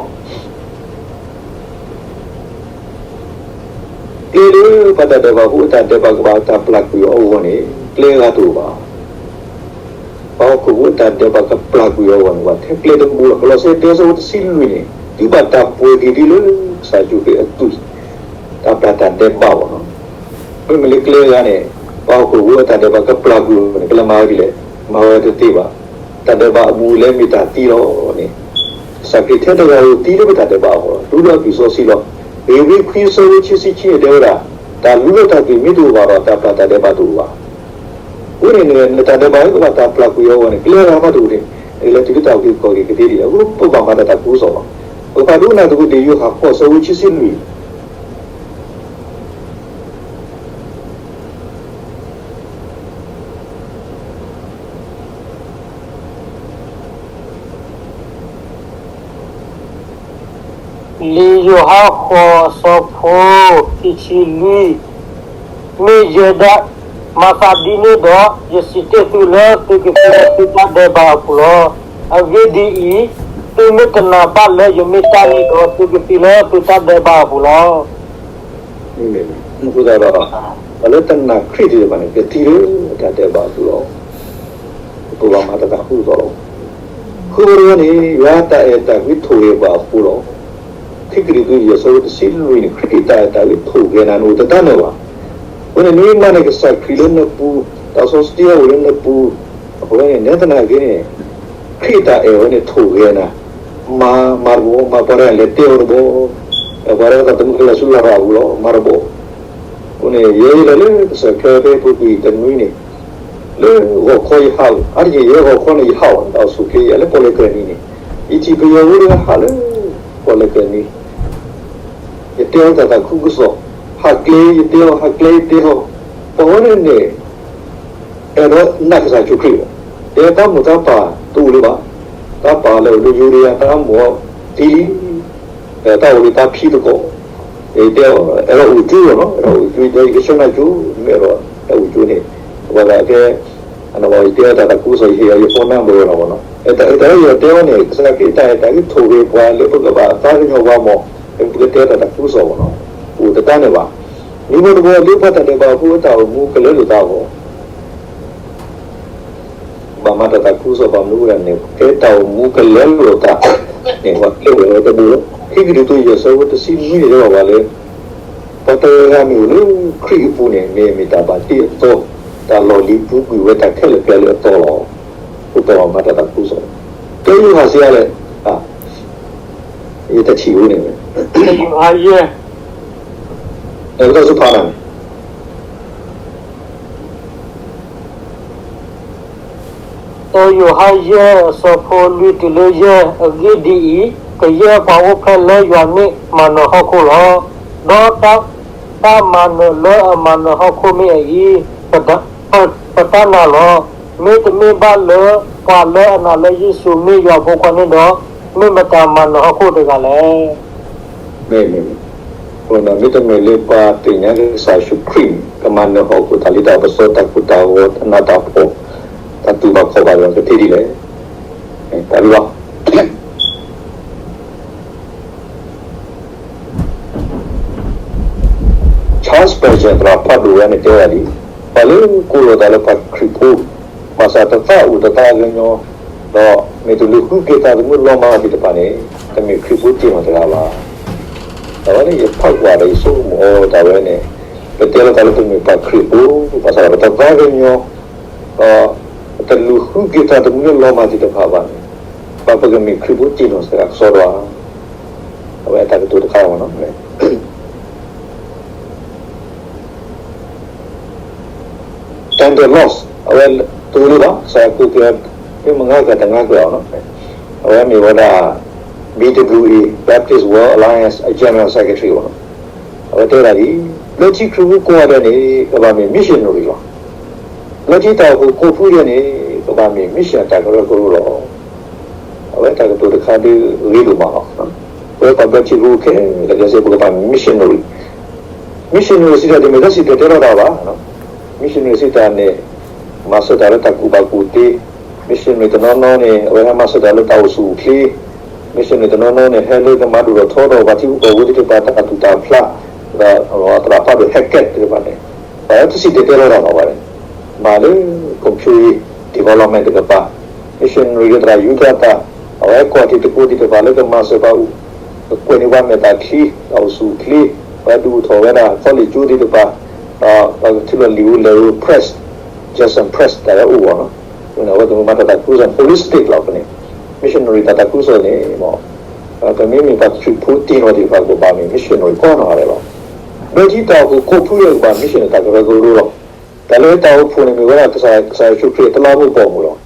ကျဲလၢပှၤတၢ်ဒဲးဘးဖိအတၢ်ဒဲးဘးကဘၣ်တၢ်ပျၢ်ကွံာ်အီၤအဂီၢ်န့ၣ် ကျဲဂၤတအိၣ်ဘၣ်. ပှၤဟီၣ်ခိၣ်ဖိအတၢ်ဒဲးဘးကပျၢ်ကွံာ်အီၤအဂီၢ်န့ၣ် ပှၤထဲကျဲတဘိလီၤ. ကလီးစဲ တၢ အဆၢဖိတဆံလွံၢ်န့ၣ် သုဘၣ်တၢ်ပှဲၤက့ၤသုလၢ ကစၢ်ယ့ၣ်ၡူးခရံာ်အသွံၣ်, တၢ်ပျၢ်တၢ်ဒဲးဘးအဂီၢ်လီၤ. မ့မ့ၢ်လၢကျဲဂၤန့ၣ် ပှၤဟီၣ်ခိၣ်ဖိအတၢ်ဒဲးဘးကပျၢ်ကွံာ်အီၤန့ၣ် ကလဲၤမၤဝဲဒ်လဲၣ်, မၤဝဲတသ့ဘၣ်. တၢ်ဒဲးဘးအဘူးအလဲမ့ၢ်တၢ်သံလီၤန့ၣ် ကစၢ်ခရံာ်ထဲတဂၤဧိၤသံလၢပတၢ်ဒဲးဘးအဂီၢ်လီၤ. ဒူလၢအသွံၣ်စီဆှံလီၤ. ဧ့ၤဘြံၤခွံ အဆၢဖိခံဆံခံန့ၣ် တဲဝဲဒၣ် တၢ်လူလီၤတၢ်သွံၣ်မ့ၢ်တအိၣ်ဘၣ်ဒီး တၢ်ပျၢ်တၢ်ဒဲးဘးတအိၣ်ဘၣ်. အဃိန့ၣ် နတၢ်ဒဲးဘးလၢကဘၣ်တၢ်ပျၢ်ကွံာ်အီၤအဂီၢ်န့ၣ် ကျဲဂၤမးတအိၣ်န့ၣ် နကလဲၤတုၤလၢတၢ်အုၣ်က့ၤခီၣ်က့ၤကသ့ဒ်လဲၣ်. အဃိပဘၣ်မၤတၢ်သးခုကစီၣ်လီၤ. ပဖးဒိကနၣ်သကိး လံာ်ယိၤဟၣ်ဃိး အဆၢဖိခံဆံလွံၢ် လံာ်ယိၤဟၣ်ဃိး အဆၢဖိခံဆံလွံၢ်, မ့ၢ်ယဲဒၣ် မၤသးဒ်န့ၣ်ဒီး ယစံၣ်တဲၤသုလၢသုကသံလၢသုတၢ်ဒဲးဘးအပူၤလီၤ. အဂ့ၢ်ဒ်အံၤ, သုမ့ၢ်တနာ်ဘၣ်လၢယမ့ၢ်တၢ်န့ၣ်ဒီး သုကသံလၢသုတၢ်ဒဲးဘးအပူၤလီၤ. အဃိသတးဒီး ပှၤလၢတနာ်ခရံာ်သ့ၣ်တဖၣ်န့ၣ် ကသံလၢတၢ်ဒဲးဘးအပူၤလီၤ. ပကဘၣ်မၤတၢ်သးခုကစီၣ်လီၤ. ဃုဘီတဘီန့ၣ် ယွၤအတၢ်အဲၣ်တၢ်ကွံထိၣ်ဂဲၤပှၤအဃိလီၤ. ခံကရံၣ်သူး ယဲၢ် အဆၢဖိတဆံလွံၢ်န့ၣ် ခရံာ်အတၢ်အဲၣ်တၢ်ကွံထိၣ်ဂဲၤနၤန့ၣ် အိၣ်တသ့နီၣ်ဘၣ်. အဃိန့ၣ် နမ့ၢ်မၤန့ၢ်ကစၢ်ခရံာ်လၢနပူၤ, သးစီဆှံအိၣ်လၢနပူၤ, အဃိန့ၣ် နဲသနာ်က့န့ၣ် ခရံာ်တၢ်အဲၣ်ဝဲန့ၣ်ထိၣ်ဂဲၤနၤ, မၤ, မၤတဘီ, မၤပှၤတဂၤလဲၤတဲအီၤတဘီ, ပှၤတဂၤသးသမူကလဲၤဆူလၤရၤအပူၤလီၤ, မၤတဘီ. အဃိန့ၣ် ယဲယလဲၤလၢကစၢၢ်ချၢဖဲပူၤကွံာ်တနွံန့ၣ်, လၢဂီၤခီယဟး, အါတက့ၢ်ယဲဂီၤခီန့ၣ်ယဟးဘၣ်, တၢ်အိၣ်ဆူၣ်ချ့ယဲလၢပီၣ်လဲၣ်ကၢၢ်နံၤန့ၣ်, ယထံၣ်ပယီၤဖိတဂၤဟးလၢပီၣ်လဲၣ်ကၢၢ်နံၤ ယတဲအီၤတၢ်သးခုကစီၣ်, ဟးကျဲယတဲအီၤ, ဟးကျဲယတဲအီၤ, ပှၤဝဲန့ၣ်န့ၣ် အဲၣ်ဒိးနာ်ကစၢ်ယ့ၣ်ၡူးခရံာ်ဘၣ်, တဲတၢ်မိၢ်တၢ်ပၢ်တအိၣ်လၢၤဘၣ်, တၢ်ပၢ်လၢအိၣ်လၢယူဒၤယါ တၢ်မိၢ်သံလံ, တၢ်အိၣ်လၢတၢ်ဖံးသကိး, တဲအီၤ အဲၣ်ဒိးအိၣ်ကၠိလီၤနီၤ, အဲၣ်ဒိးအိၣ်ကၠိ, ဒီးယကဆှၢနၤကၠိ, မ့ၢ်အဲၣ်ဒိးတၢ်အိၣ်ကၠိန့ၣ်, ပှၤဂၤကဲ အဝဲယတဲအီၤတၢ်သးခုကစီၣ် ယဟ့ၣ်အီၤယphone numberဝဲလီၤနီၤ, တၢ်အဲၣ်ဒိးယတဲအီၤန့ၣ် ကစၢ်ခရံာ်တၢ်အဲၣ်တၢ်အုးထိၣ်ဂဲၤပှၤလၢပကဘၣ်သးကညီၤပှၤမး, လၢပကတဲတၢ်သးခုကစီၣ်မးနီၤ, အိၣ်တတၢ်န့ၣ်ဘၣ်, မ့ၢ်မ့ၢ်တဘျီလၢပှၤတၢ်ဒဲးဘးဖိအတၢ်အိၣ်မူကလၢလိာ်သးအဂီၢ် ဘၣ်မၤတၢ်သးခုကစီၣ်ဘၣ်မနုၤအဃိဒၣ်န့ၣ် ကဲတၢ်အိၣ်မူကလၢလိာ်သးန့ၣ် ပှၤကဲဝဲတဘိလီၤ. ခံကရံၣ်သူးယဲၢ်ဆၢဖိတဆံနွံန့ၣ် တဲဘၣ်ပှၤလၢ ပှၤတဂၤဂၤမ့ၢ်အိၣ်လၢခရံာ်အပူၤန့ၣ် မ့ၢ်မ့ၢ်တၢ်ဘၣ်တ့အသီ, တၢ်လီၢ်လံၤပူၤကွံာ်ဝဲတၢ်ခဲလၢာ်ပျၢ်လၢအသီလီၤ. အဃိပဘၣ်မၤတၢ်သးခုကစီၣ်, တၢ်ယိၤဟၣ်စံးအါလဲၣ်, ယတထံၣ်ဧိၤန့ၣ်, တၢ်ယိၤဟၣ်ယဲၢ် တၢ်ယိၤဟၣ်ယဲၢ် အဆၢဖိလွံၢ်တုၤလၢယဲၢ်, အဂ့ၢ်ဒ်အံၤ, ကယဲၢ်ပှၤအိၣ်ဖျဲၣ်လၢယွၤမ့ၢ်မၤနၢၤဟီၣ်ခိၣ်လီၤ. ဒီးတၢ်မၤနၢၤလၢအမၤနၢၤဟီၣ်ခိၣ်မ့ၢ်အအံၤ, ပတၢ်နာ်လီၤ. မ့တမ့ၢ်ဘၣ်လၢပှၤလၢအနာ်လၢယ့ၣ်ၡူးမ့ၢ်ယွၤအဖိခွါန့ၣ်ဒီး, မ့ၢ်မတၤမၤနၢၤဟီၣ်ခိၣ်တဂၤလဲၣ်. မ့ၢ်, မ့တမ့ၢ်လၢပှၤသ့ၣ်ညါကစၢ်ယ့ၣ်ၡူးခရံာ်န့ၣ် ကမၤနၢၤဟီၣ်ခိၣ် တၢ်လ့တၢ်ပစီ တၢ်ကိၢ်တၢ်ဂီၤ တၢ်နးတၢ်ဖှီၣ် တၢ်တူၢ်ဘၣ်ခီၣ်ဘၣ်ဒီး ကသ့ဒ်လဲၣ်. တၢ်လီၤ Charles Spurgeon သရၣ်ဖးဒိၣ်ဝဲန့ၣ်တဲဝဲဒၣ်, ပှၤလၢကိးလီၤသးလၢပှၤခရံာ်ဖိ ဘၣ်ဆၣ်တသးအိၣ်တသးကညီၤ, ဒီးမ့ၢ်တလူၤဃုက့ၤသးသမူလီၤမၢ်သ့ၣ်တဖၣ်န့ၣ် တမ့ၢ်ခရံာ်ဖိတ့ၢ်နီၣ်တဂၤဘၣ်. အဝဲန့ၣ်ယဖးကွၢ်ဒီးယဆိကမိၣ်အီၤတၢ်ဝဲန့ၣ်, ပတဲလီၤသးလၢပမ့ၢ်ပှၤခရံာ်ဖိ ဘၣ်ဆၣ်ဒီးပတသးကညီၤ, ဒီးပတလူၤဃုက့ၤသးသမူလၢလီၤမၢ်သ့ၣ်တဖၣ်ဘၣ်န့ၣ်, ဘၣ်ပကမ့ၢ်ခရံာ်ဖိတ့ၢ်နီၣ်တဂၤကစီဒီဧါ. အဝဲတၢ်ကတိၤတခါလီၤ. Tender Laws အဝဲတအိၣ်လၢၤဘၣ်, ကစၢ်ယွၤကိးက့ၤအီၤ မ့ၢ်မငါကတငါကအီၤ, အဝဲမ့ၢ်ဝဲဒၣ် B W A, Baptist World Alliance အ General Secretary အီၤ, အဝဲတဲဒၣ်ဒ်အံၤ, လၢခံခရံာ်ဖိကိးဂၤဒဲးန့ၣ် ကဘၣ်မ့ၢ် missionary လီၤ. လၢခံတၢ်အိၣ်ဖှိၣ်ကိးဖုဒဲးန့ၣ် ကဘၣ်မ့ၢ် mission တၢ်ကရၢကရိလီၤ. အဝဲတၢ်ကတိၤတခါဒ်ဂ့ၤဒိၣ်မးလီၤ. ပဝဲပှၤဘျၢထံဖိခဲလၢာ်ခဲဆ့ ပကဘၣ်မ့ၢ် missionary, missionary စံးတၢ်တမ့ၢ်တၢ်စံၣ်တဲၤတဲလီၤတၢ်ဘၣ်. missionary စံးတၢ်န့ၣ် မၤစၢၤတၢ်လၢတၢ်ကူၣ်ဘၣ်ကူၣ်သ့, missionary တနီၤနီၤန့ၣ် အဝဲဟဲမၤစၢၤတၢ်လၢတၢ်အိၣ်ဆူၣ်အိၣ်ချ့, missionary တနီၤနီၤန့ၣ် ဟဲလၢကမၤဒိၣ်ထီၣ်ထီထီၣ်ပှၤထံဖိကီၢ်ဖိသ့ၣ်တဖၣ်တၢ်သူၣ်တၢ်ဖျး, ဒီးသရၣ်ဖးဒိၣ် Hackett သ့ၣ်တဖၣ်န့ၣ် ပှၤတစံၣ်တဲၤတဲလီၤတၢ်ဘၣ်ဝဲန့ၣ်, မၤလၢ ဖွံ့ဖြိုးရေး development တကပၤ, missionary လၢသရၣ်ယူဒၤသၣ်, အဝဲဟဲကိးထံသကိးသ့ၣ်တဖၣ်လၢကမၤစၢၤပှၤအိၣ်, ကကွဲးန့ၢ်ပှၤမဲာ်သၣ်ချံ, တၢ်အိၣ်ဆူၣ်အိၣ်ချ့, ပှၤဒုးအိၣ်ထီၣ်ဝဲဒၣ် college ကၠိသ့ၣ်တဖၣ်, ဒီးပှၤကထုးလီၤလံာ်ဧိၤလဲၢ်ဧိၤ press, Judson Press တၢ်ဝဲအိၣ်ဂီၢ်နီၤ, အဝဲသ့ၣ်မၤတၢ်သးခုကစီၣ် holistic လီၤန့ၣ်, missionary တၢ်သးခုကစီၣ်န့ၣ် ပမ့မ့ၢ်ပှၤခရံာ်ဖိတ့ၢ်နီၣ်သ့ၣ်တဖၣ် ကဘၣ်မ့ၢ် missionary ကိးနီၢ်ဂၤဒဲးလီၤ. ဘျၢထံတၢ်အိၣ်ဖှိၣ်ကိးဖုဒဲးကဘၣ် mission တၢ်ကရၢကရိလီၤ. တၢ်လၢတၢ်အိၣ်ဖှိၣ်န့ၣ်မ့ၢ်ဝဲဒၣ်ကစၢ်, ကစၢ်ယ့ၣ်ၡူးခရံာ်အတလးမူးပိာ်မုၣ်လီၤ.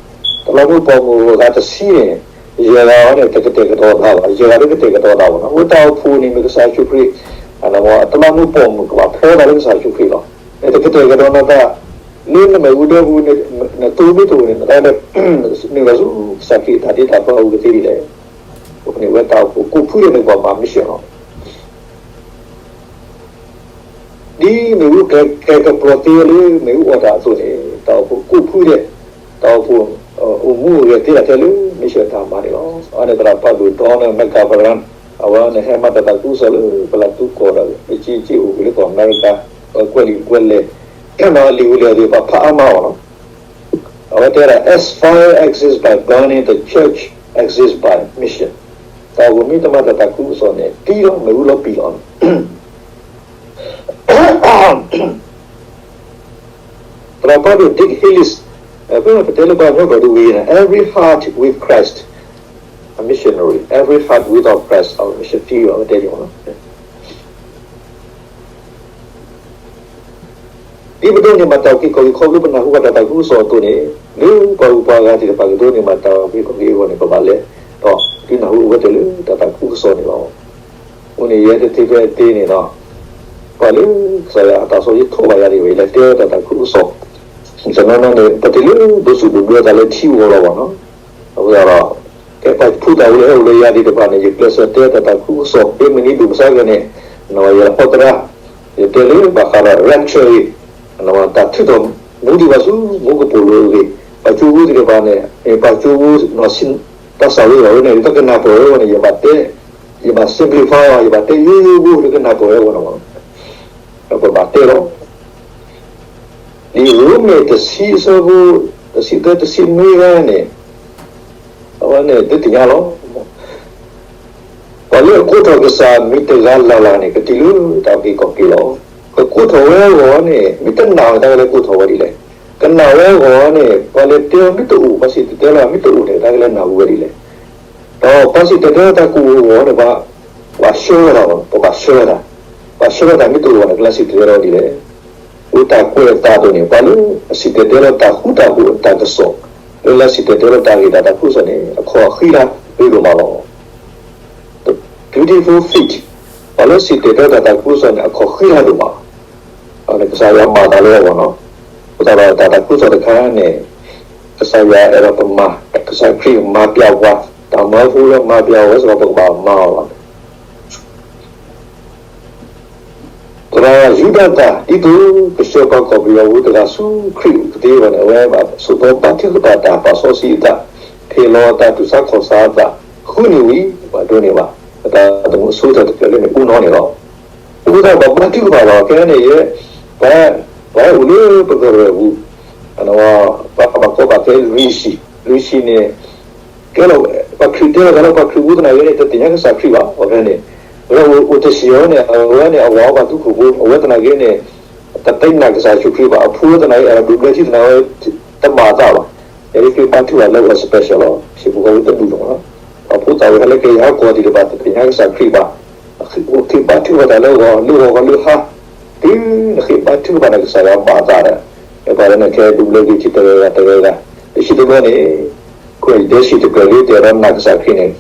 တလးမူးပိာ်မုၣ်အဂၤတဆံန့ၣ်, ယဲၢ်ဂၤဝဲန့ၣ် တကတဲာ်ကတီၤသးဘၣ်, ယဲၢ်ဂၤတကတဲာ်ကတီၤသးဘၣ်နီၤ. အဃိတၢ်အိၣ်ဖှိၣ်န့ၣ်မ့ၢ်ကစၢ်ယ့ၣ်ၡူးခရံာ်, အတလးမူးပိာ်မုၣ်ကဘၣ်ဖျီသးလၢကစၢ်ယ့ၣ်ၡူးခရံာ်လီၤ. နတကတဲာ်ကတီၤနသး လၢနမ့ၢ်အူဒၢပူၤ, နသိမ့ၢ်တအိၣ်န့ၣ် နတၢ်လၢ နုာ်လီၤဆူကစၢ်ခရံာ်အတၢ်တ့တၢ်ဖျီအပူၤကသ့ဒ်လဲၣ်. အဃိန့ၣ် အဝဲတၢ်အိၣ်ဖှိၣ်ကိးဖုဒဲးန့ၣ် ကဘၣ်မၤ mission လီၤ. ဒ်မ့ၣ်အူကျဲၤကပျီၤသ့ဝဲလၢမ့ၣ်အူအီၣ်တၢ်အသိးန့ၣ်, တၢ်အိၣ်ဖှိၣ်ကိးဖုဒဲး, တၢ်အိၣ်ဖှိၣ် အိၣ်မူအိၣ်ဂဲၤသ့ဒၣ်ထဲလၢ mission တၢ်မၤန့ၣ်လီၤ. အဝဲန့ၣ်သရၣ်ဖးဒိၣ် Donald McGovern, အဝဲန့ၣ်ဟဲမၤတၢ်သးခုကစီၣ်လၢ ပလၢ်သူကီၢ်ဒီး ပစ့စ့အိၣ်ကွံာ်လၢကီၢ်အမဲရကၤ, အဝဲကွဲးလံာ်ကွဲးလဲၢ် ဒီးလံာ်ဟူလံာ်အီၤသ့ၣ်တဖၣ်ဖးအါမးအီၤလီၤ. အဝဲတဲဒၣ် as fire exits by burning, the church exits by mission. တၢ်အိၣ်ဖှိၣ်မ့ၢ်တမၤတၢ်သးခုကစီၣ်န့ၣ် သံလီၤမ့ၣ်အူလီၤပံာ်လီၤ. သရၣ်ဖးဒိၣ် Dick Hillis, ပတဲလၢပှၤကညီကျိာ်ဒ်ဝဲန့ၣ် every heart with Christ a missionary, every heart without Christ a mission field တဲလီၤ. ဒ်ပဒိးန့ၢ်ဘၣ်တၢ်အုၣ်က့ၤခီၣ်က့ၤခီဖျိပနၢ်ဟူဘၣ်တၢ်သးခုကစီၣ်အသိးန့ၣ်, လၢပှၤဂုၤပှၤဂၤသ့ၣ်တဖၣ်ကဒိးန့ၢ်ဘၣ်တၢ်အုၣ်က့ၤခီၣ်က့ၤအဂီၢ်န့ၣ် ပဘၣ်လဲၤဒီး ဒုးနၢ်ဟူအဝဲသ့ၣ်လၢတၢ်သးခုကစီၣ်န့ၣ်လီၤ. အဃိန့ၣ် ယဲတသ့ဖဲအသ့န့ၣ်ဒီး ပှၤလၢကစၢ်ယွၤအတၢ်စီဆှံထိးဘၣ်ယၤဒ်ဝဲ လဲၤတဲတၢ်သးခုကစီၣ်, တနီၤနီၤန့ၣ် ပတုၤလၢဒိးဆူၣ်ဒိးဘျၢတၢ်လၢထံအဂီၢ်လီၤဘၣ်နီၤ. အဃိသတးဒီး ကဲပှၤဖုသးအိၣ်လၢဟဲအိၣ်လၢယၤသ့ၣ်တဖၣ်န့ၣ် ယကျဲးစၢးတဲတၢ်သးခုကစီၣ် ဖဲမုၢ်နံၤဒိၣ်မုၢ်ဆါကဲန့ၣ်, ယဟီသရၣ်, ယတဲလၢဘၣ်ဃးဒီး rapture အံၤ, တၢ်ထုးထီၣ်မူဒံးဘၣ်ဆူမူကပိာ်လိၤအဂ့ၢ်, ပှၤကၠိဖိသ့ၣ်တဖၣ်န့ၣ် ပှၤကၠိဖိ တၢ်ဆၣ်ဝဲဘၣ်ဝဲန့ၣ် တကနၢ်ပၢၢ်ဝဲအဂီၢ်န့ၣ် ယဘၣ်တဲ, ယဘၣ် simplify အီၤ ယဘၣ်တဲယိယိဖိ တကနၢ်ပၢၢ်ဝဲအဂီၢ်န့ၣ် ပဘၣ်တဲလီၤ. လံာ်ရိမ့ၤတဆံအဆၢဖိ တဆံသၢ တဆံနွံဂၤန့ၣ်, အဝဲန့ၣ်ဒုးသ့ၣ်ညါလီၤ. ပှၤလၢအကိးထီၣ်ကစၢ်မံၤတဂၤလၢ်လၢ်န့ၣ် ကတုၤလၢတၢ်အုၣ်က့ၤခီၣ်က့ၤလီၤ. ကကိးထီၣ်ဝဲအဂီၢ်န့ၣ် မ့ၢ်တနာ်ဝဲတၢ်ကလဲၤကိးထီၣ်ဝဲဒ်လဲၣ်. ကနာ်ဝဲအဂီၢ်န့ၣ် ပှၤလဲၤတဲအီၤမ့ၢ်တအိၣ် ပှၤစံၣ်တဲၤတဲလီၤမ့ၢ်တအိၣ်န့ၣ် တၢ်ကလဲၤနၢ်ဟူဝဲဒ်လဲၣ်. ဒီးပှၤစံၣ်တဲၤတဲလီၤတၢ်ကအိၣ်အဂီၢ်န့ၣ် ပှၤဆှၢဝဲဒၣ်, ပဘၣ်ဆှၢဝဲဒၣ်, ပှၤဆှၢဝဲဒၣ်တၢ်မ့ၢ်တအိၣ်အဂီၢ်န့ၣ် ကလဲၤစံၣ်တဲၤတဲလီၤဒ်လဲၣ်. ဝံၤတၢ်ကွဲးအသးအသိးန့ၣ် ပှၤလၢအစံၣ်တဲၤတဲလီၤတၢ်ဃူတၢ်ဖိးအတၢ်ကစီၣ်, လၢလဲၤစံၣ်တဲၤတဲလီၤတၢ်ဂ့ၢ်တၢ်သးခုကစီၣ်န့ၣ် အခီၣ်ဃံလၤဂ့ၤဒိၣ်မးလီၤ. Beautiful feet, ပှၤလၢစံၣ်တဲၤတဲလီၤတၢ်သးခုကစီၣ်န့ၣ် အခီၣ်ဃံလၤဒိၣ်မးလီၤ. ကစၢ်ယွၤမၤသးလၢအဂီၢ်နီၤ. အဃိသတးဒီးတၢ်သးခုကစီၣ်တခါန့ၣ် ကစၢ်ယွၤအဲၣ်ဒိးပမၤ, ကစၢ်ခရံာ်မၤပျးပှၤ, တၢ်မၢဖိလၢမၤပျးဝဲစ့ၢ်ကီး ပကဘၣ်မၤအီၤလီၤ. သရၣ်ယူဒၤသၣ် ဒ်သိးကဆှၢပှၤကီၢ်ပယီၤဖိတဂၤဆူခရံာ်အအိၣ်ကသ့အဂီၢ်န့ၣ် အဝဲဘၣ်ဆိးသီဘါထုကဖၣ်တၢ်ပာ်စီဆှံအသး, ဖ့ၣ်လီၤအသး တူၢ်ဆါခီၣ်ဆါအသး, ဃုနံၣ်ဝံၤ ဘၣ်ဒိးန့ၢ်ဘၣ် ပတၢ်သမူအဆိကတၢၢ်တဖျၢၣ်လၢမ့ၣ်အူနီၢ်န့ၣ်လီၤ. အဃိသတးဒီးဘါထုကဖၣ်လီၤ ခဲအံၤန့ၣ် ယဲ ပှၤအိၣ်လၢပကရၢၢ်ပူၤ ပှၤဘၣ်ကီဘၣ်ခဲလွံၢ်ဆံ, လွံၢ်ဆံန့ၣ် ကဲလီၤ ပှၤခရံာ်တဲလီၤသးလၢ ပှၤခရံာ်ဖိသနာ်က့န့ၣ် တသ့ၣ်ညါကစၢ်ခရံာ်ဘၣ် အဝဲန့ၣ်, လၢအိၣ်တဆံးအီၤန့ၣ် အဝဲန့ၣ် အဝၤအီၤဘၣ်သူခိၣ်ဖိ အဝဲသနာ်က့န့ၣ် တသ့ၣ်ညါကစၢ်ယ့ၣ်ၡူးခရံာ်ဘၣ် အဖိသနာ်က့ အဲၣ်ဒိးဒုးဘျၢထံသနာ်က့ တဘၣ်သးဘၣ်. ယဲဒၣ်ခရံာ်ဘါထုကဖၣ်လၢအဝဲ special လီၤ ဟံၣ်ဖိဃီဖိတဒူၣ်လီၤ. ဒီးဖိသၣ်ဝဲဟဲလၢကယၤဟးကီၢ်သ့ၣ်တဖၣ် တသ့ၣ်ညါကစၢ်ခရံာ်ဘၣ် ခရံာ်ဘါထုကဖၣ်တၢ်လၢအဂီၢ်လၢအဂီၢ်လၢဟါ, တုၤနခရံာ်ဘါထုကဖၣ်န့ၣ် ကစၢ်ယွၤဘၣ်သးဒီး ပှၤလၢနကဒုးဘျၢထံတဂၤဂၤတဂၤဂၤ, တဆံတဘျီန့ၣ် ခိၣ်ဒဲးဆံးတကြၢးလၢတအဲၣ်ဒိးနာ်ကစၢ်ခရံာ်န့ၣ်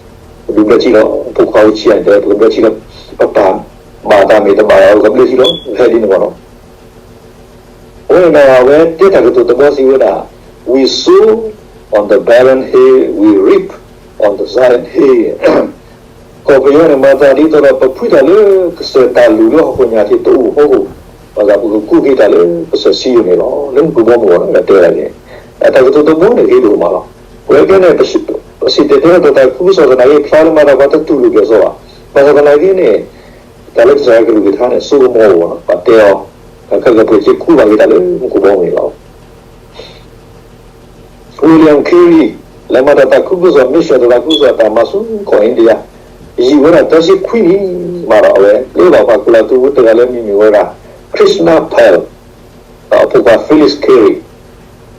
ဒုးဘျၢထံလီၤ. ဖိခွါဝဲဆံးန့ၣ် တဲ ပကဘျၢထံလီၤ. ပပၢ်ဘၣ်သးမ့ၢ်တဘၣ်ဒီး ပကဘျၢထံလီၤ ဟဲဒ်န့ၣ်မ့ၢ်နီၤ. အဃိန့ၣ်ဒီး အဝဲတဲတၢ်ကတိၤတဘီစံးဝဲဒၣ်, We sow on the barren hill, we reap on the Zion hill. ကီၢ်ပယီၤန့ၣ် မၤသးဒ်သိးဒီး ပဖှံတၢ်လၢကစၢၢ်တၢ်လူၢ်လၢဟီၣ်ခိၣ်ညါထံးတအိၣ်အဖီခိၣ်, ဘၣ်ဆၣ်ပကကူးက့ၤတၢ်လၢကစၢၢ်စံယိၣ်န့ၣ်လီၤ. လၢမူခိၣ်ဘီမုၢ်အဂီၢ်န့ၣ် တဲဒ်န့ၣ်, တၢ်ကတိၤတဘီန့ၣ်ဂ့ၤဒိၣ်မးလီၤ. ပဝဲကဲန့ၣ် ပစံၣ်တဲၤတဲလီၤတၢ်သးခုကစီၣ်သနာ်က့ ဖျါလၢမၤတၢ်ပှၤတတူၢ်လိာ်က့ၤအီၤဘၣ်. ဘၣ်ဆၣ်သနာ်က့န့ၣ် တၢ်လၢကစၢ်ယွၤကလုၢ်ကထါန့ၣ် စိကမီၤအဂီၢ် ပှၤတဲအီၤ, တၢ်ခဲလၢာ်ပှဲၤစ့ကူးဘၣ်က့ၤတၢ်လၢမူခိၣ်ဘီမုၢ်န့ၣ်လီၤ. ဝံၣ်လံၣ်အၣ် ခ့ရံၣ် လဲၤမၤတၢ်သးခုကစီၣ် mission တၢ်သးခုကစီၣ်အတၢ်မၤဆူကီၢ်အ့ဒံယါ, ယံာ်ဝဲဒၣ်သၢဆံခွံနံၣ်မးဒီး အဝဲပျဲလီၤပှၤကူၣ်လၢ်သူဖိတဂၤလၢအမံၤမ့ၢ်ဝဲဒၣ် Krishna Pal ဒီးအဖိခွါ Felix Carey,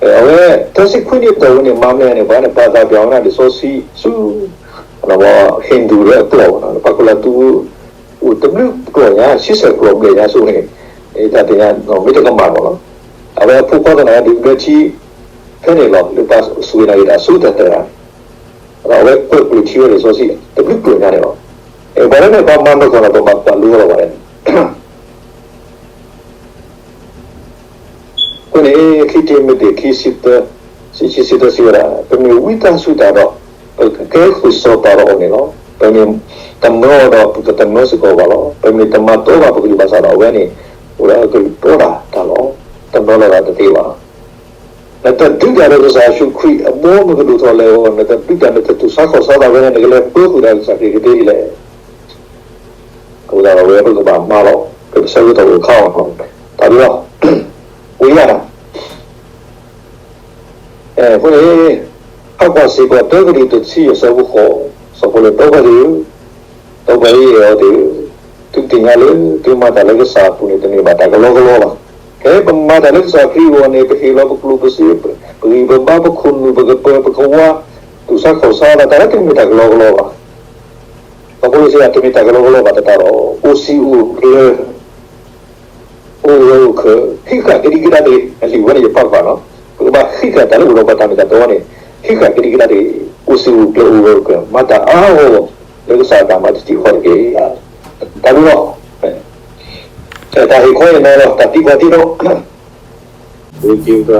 အဝဲသၢဆံခွံနံၣ်အတီၢ်ဝဲန့ၣ် မၤမ့ၢ်န့ၣ် ပှၤန့ၣ် ပာ်သးပျးဝဲဒၣ်လံာ်စီဆှံဆူ Hindu လၢအကျိာ် ပှၤကူၣ်လၢ်သူ အိၣ်တဘျုးကျိာ်ညါ ဆံဆဲၣ်ကျိာ်ဘျဲၣ်ညါဆိန့ၣ် တၢ်သ့ၣ်ညါမ့ၢ်တကမၣ်မးလီၤ. အဝဲအဖိခွါသနာ်က့ ဒုးဘျၢထံ ဖဲန့ၣ်လီၤ လၢပှၤစူၢ်က့ၤနာ်က့ၤတၢ်အဆိကတၢၢ်တဂၤန့ၣ်, ဒီးအဝဲကွဲးကျိာ်ထံဝဲလံာ်စီဆှံ တဘျုးကျိာ်ညါန့ၣ်လီၤ. ပှၤလၢန့ၣ် ပှၤမၤနီၢ်ကီၢ်န့ၣ် ပဘၣ်ကွၢ်လိအီၤလီၤပှၤန့ၣ် အဃိန့ၣ် ခံတံၤမသ့း ခံဆံသၢ ဆံခံဆံသၢစံးဝဲဒၣ်, ပမ့ၢ်ဝံသးစူၤတၢ်ဒီး ပကကဲဃုာ်စီၤပၤဒီးအီၤန့ၣ်လီၤ. ပမ့ၢ်တမၢအီၤဒီး ပကတမၢစ့ၢ်ကီးဘၣ်လီၤ. ပမ့ၢ်တမၤတီဘၣ်ပကလုၢ်ဘၣ်ဆၣ်ဒီး အဝဲန့ၣ် အိၣ်ဒီးကလုၢ်တီဒၣ်တၢ်လီၤ. တမၢလီၤဒၣ်တသ့ဘၣ်. နတဒုးတၢ်ဒီးကစၢ်ယ့ၣ်ၡူးခရံာ်အဘီမုၢ်ကဒိၣ်ထီၣ်လဲၣ်အဂီၢ် နတဒုးတၢ် နတတူၢ်ဆါခီၣ်ဆါသးဝဲန့ၣ် နကလဲၤပၢဃုာ်တၢ်ကစၢ်ခရံာ်ကသ့ဒ်လဲၣ်. အဃိသတးဒီး အဝဲပကဘၣ်မၤလီၤ. ပကဆၢကတီၢ်အိၣ်ခါအီၤ တၢ်ဒ်လီၤ. ဝံၤယၤ အဃိန့ၣ် ဟးကွၢ်စ့ၢ်ကီး တၢကရံၣ်သူး တဆံယဲၢ် ဆၢဖိဃိး, စီၤပီလူး ဒီပုၢ်ဝဲၢ်သ့ၣ်ဧၢ, ဒီပုၢ်ဝဲၢ်ယဲၢ်အီၤသ့ၣ်ဧၢ, သုသ့ၣ်ညါလၢ သုမၤတၢ်လၢကစၢ်အပူၤန့ၣ် တမ့ၢ်ဘၣ်တၢ်ကလီကလီဘၣ်. ဖဲပမၤတၢ်လၢကစၢ်ခရံာ်အဂီၢ်န့ၣ် ပဟ့ၣ်လီၤပကျိၣ်ပစ့, ပဂံၢ်ပဘါ, ပခိၣ်နူာ်, ပကပၢၤ, ပကဝါ, တူၢ်ဆါခီၣ်ဆါ, တၢ်လၢတမ့ၢ်တၢ်ကလီကလီဘၣ်. ပဖိလံစ့တမ့ၢ်တၢ်ကလီကလီဘၣ်တတၢ်ဒီး အိၣ်စံာ်အိၣ်ကျၢၤ, အိၣ်ဂၢၢ်အိၣ်ခၢၣ်, ဟံးဃာ်ကဒံကဒါတဂ့ၤ. အလံာ်ဝဲန့ၣ်ယပာ်ဃာ်နီၤ, ပကဘၣ်ဟံးဃာ်တၢ်လၢအိၣ်ဒီးပှၤတၢ်မ့ၢ်တၢ်တီန့ၣ်, ဟံးဃာ်ကဒံကဒါတဂ့ၤ. အိၣ်စံာ်အိၣ်ကျၢၤ အိၣ်ဂၢၢ်အိၣ်ခၢၣ်, မၤတၢ်အါအါဂီၢ်ဂီၢ် လၢကစၢ်အတၢ်မၤတထံၣ်ဃီတက့ၢ်. တၢ်ဘျုးလီၤ. တၢ်ဟ့ၣ်ခီအံၤနီၤဒီး တၢ်သံကွၢ်သံဒီး ဝံၤက့ၤက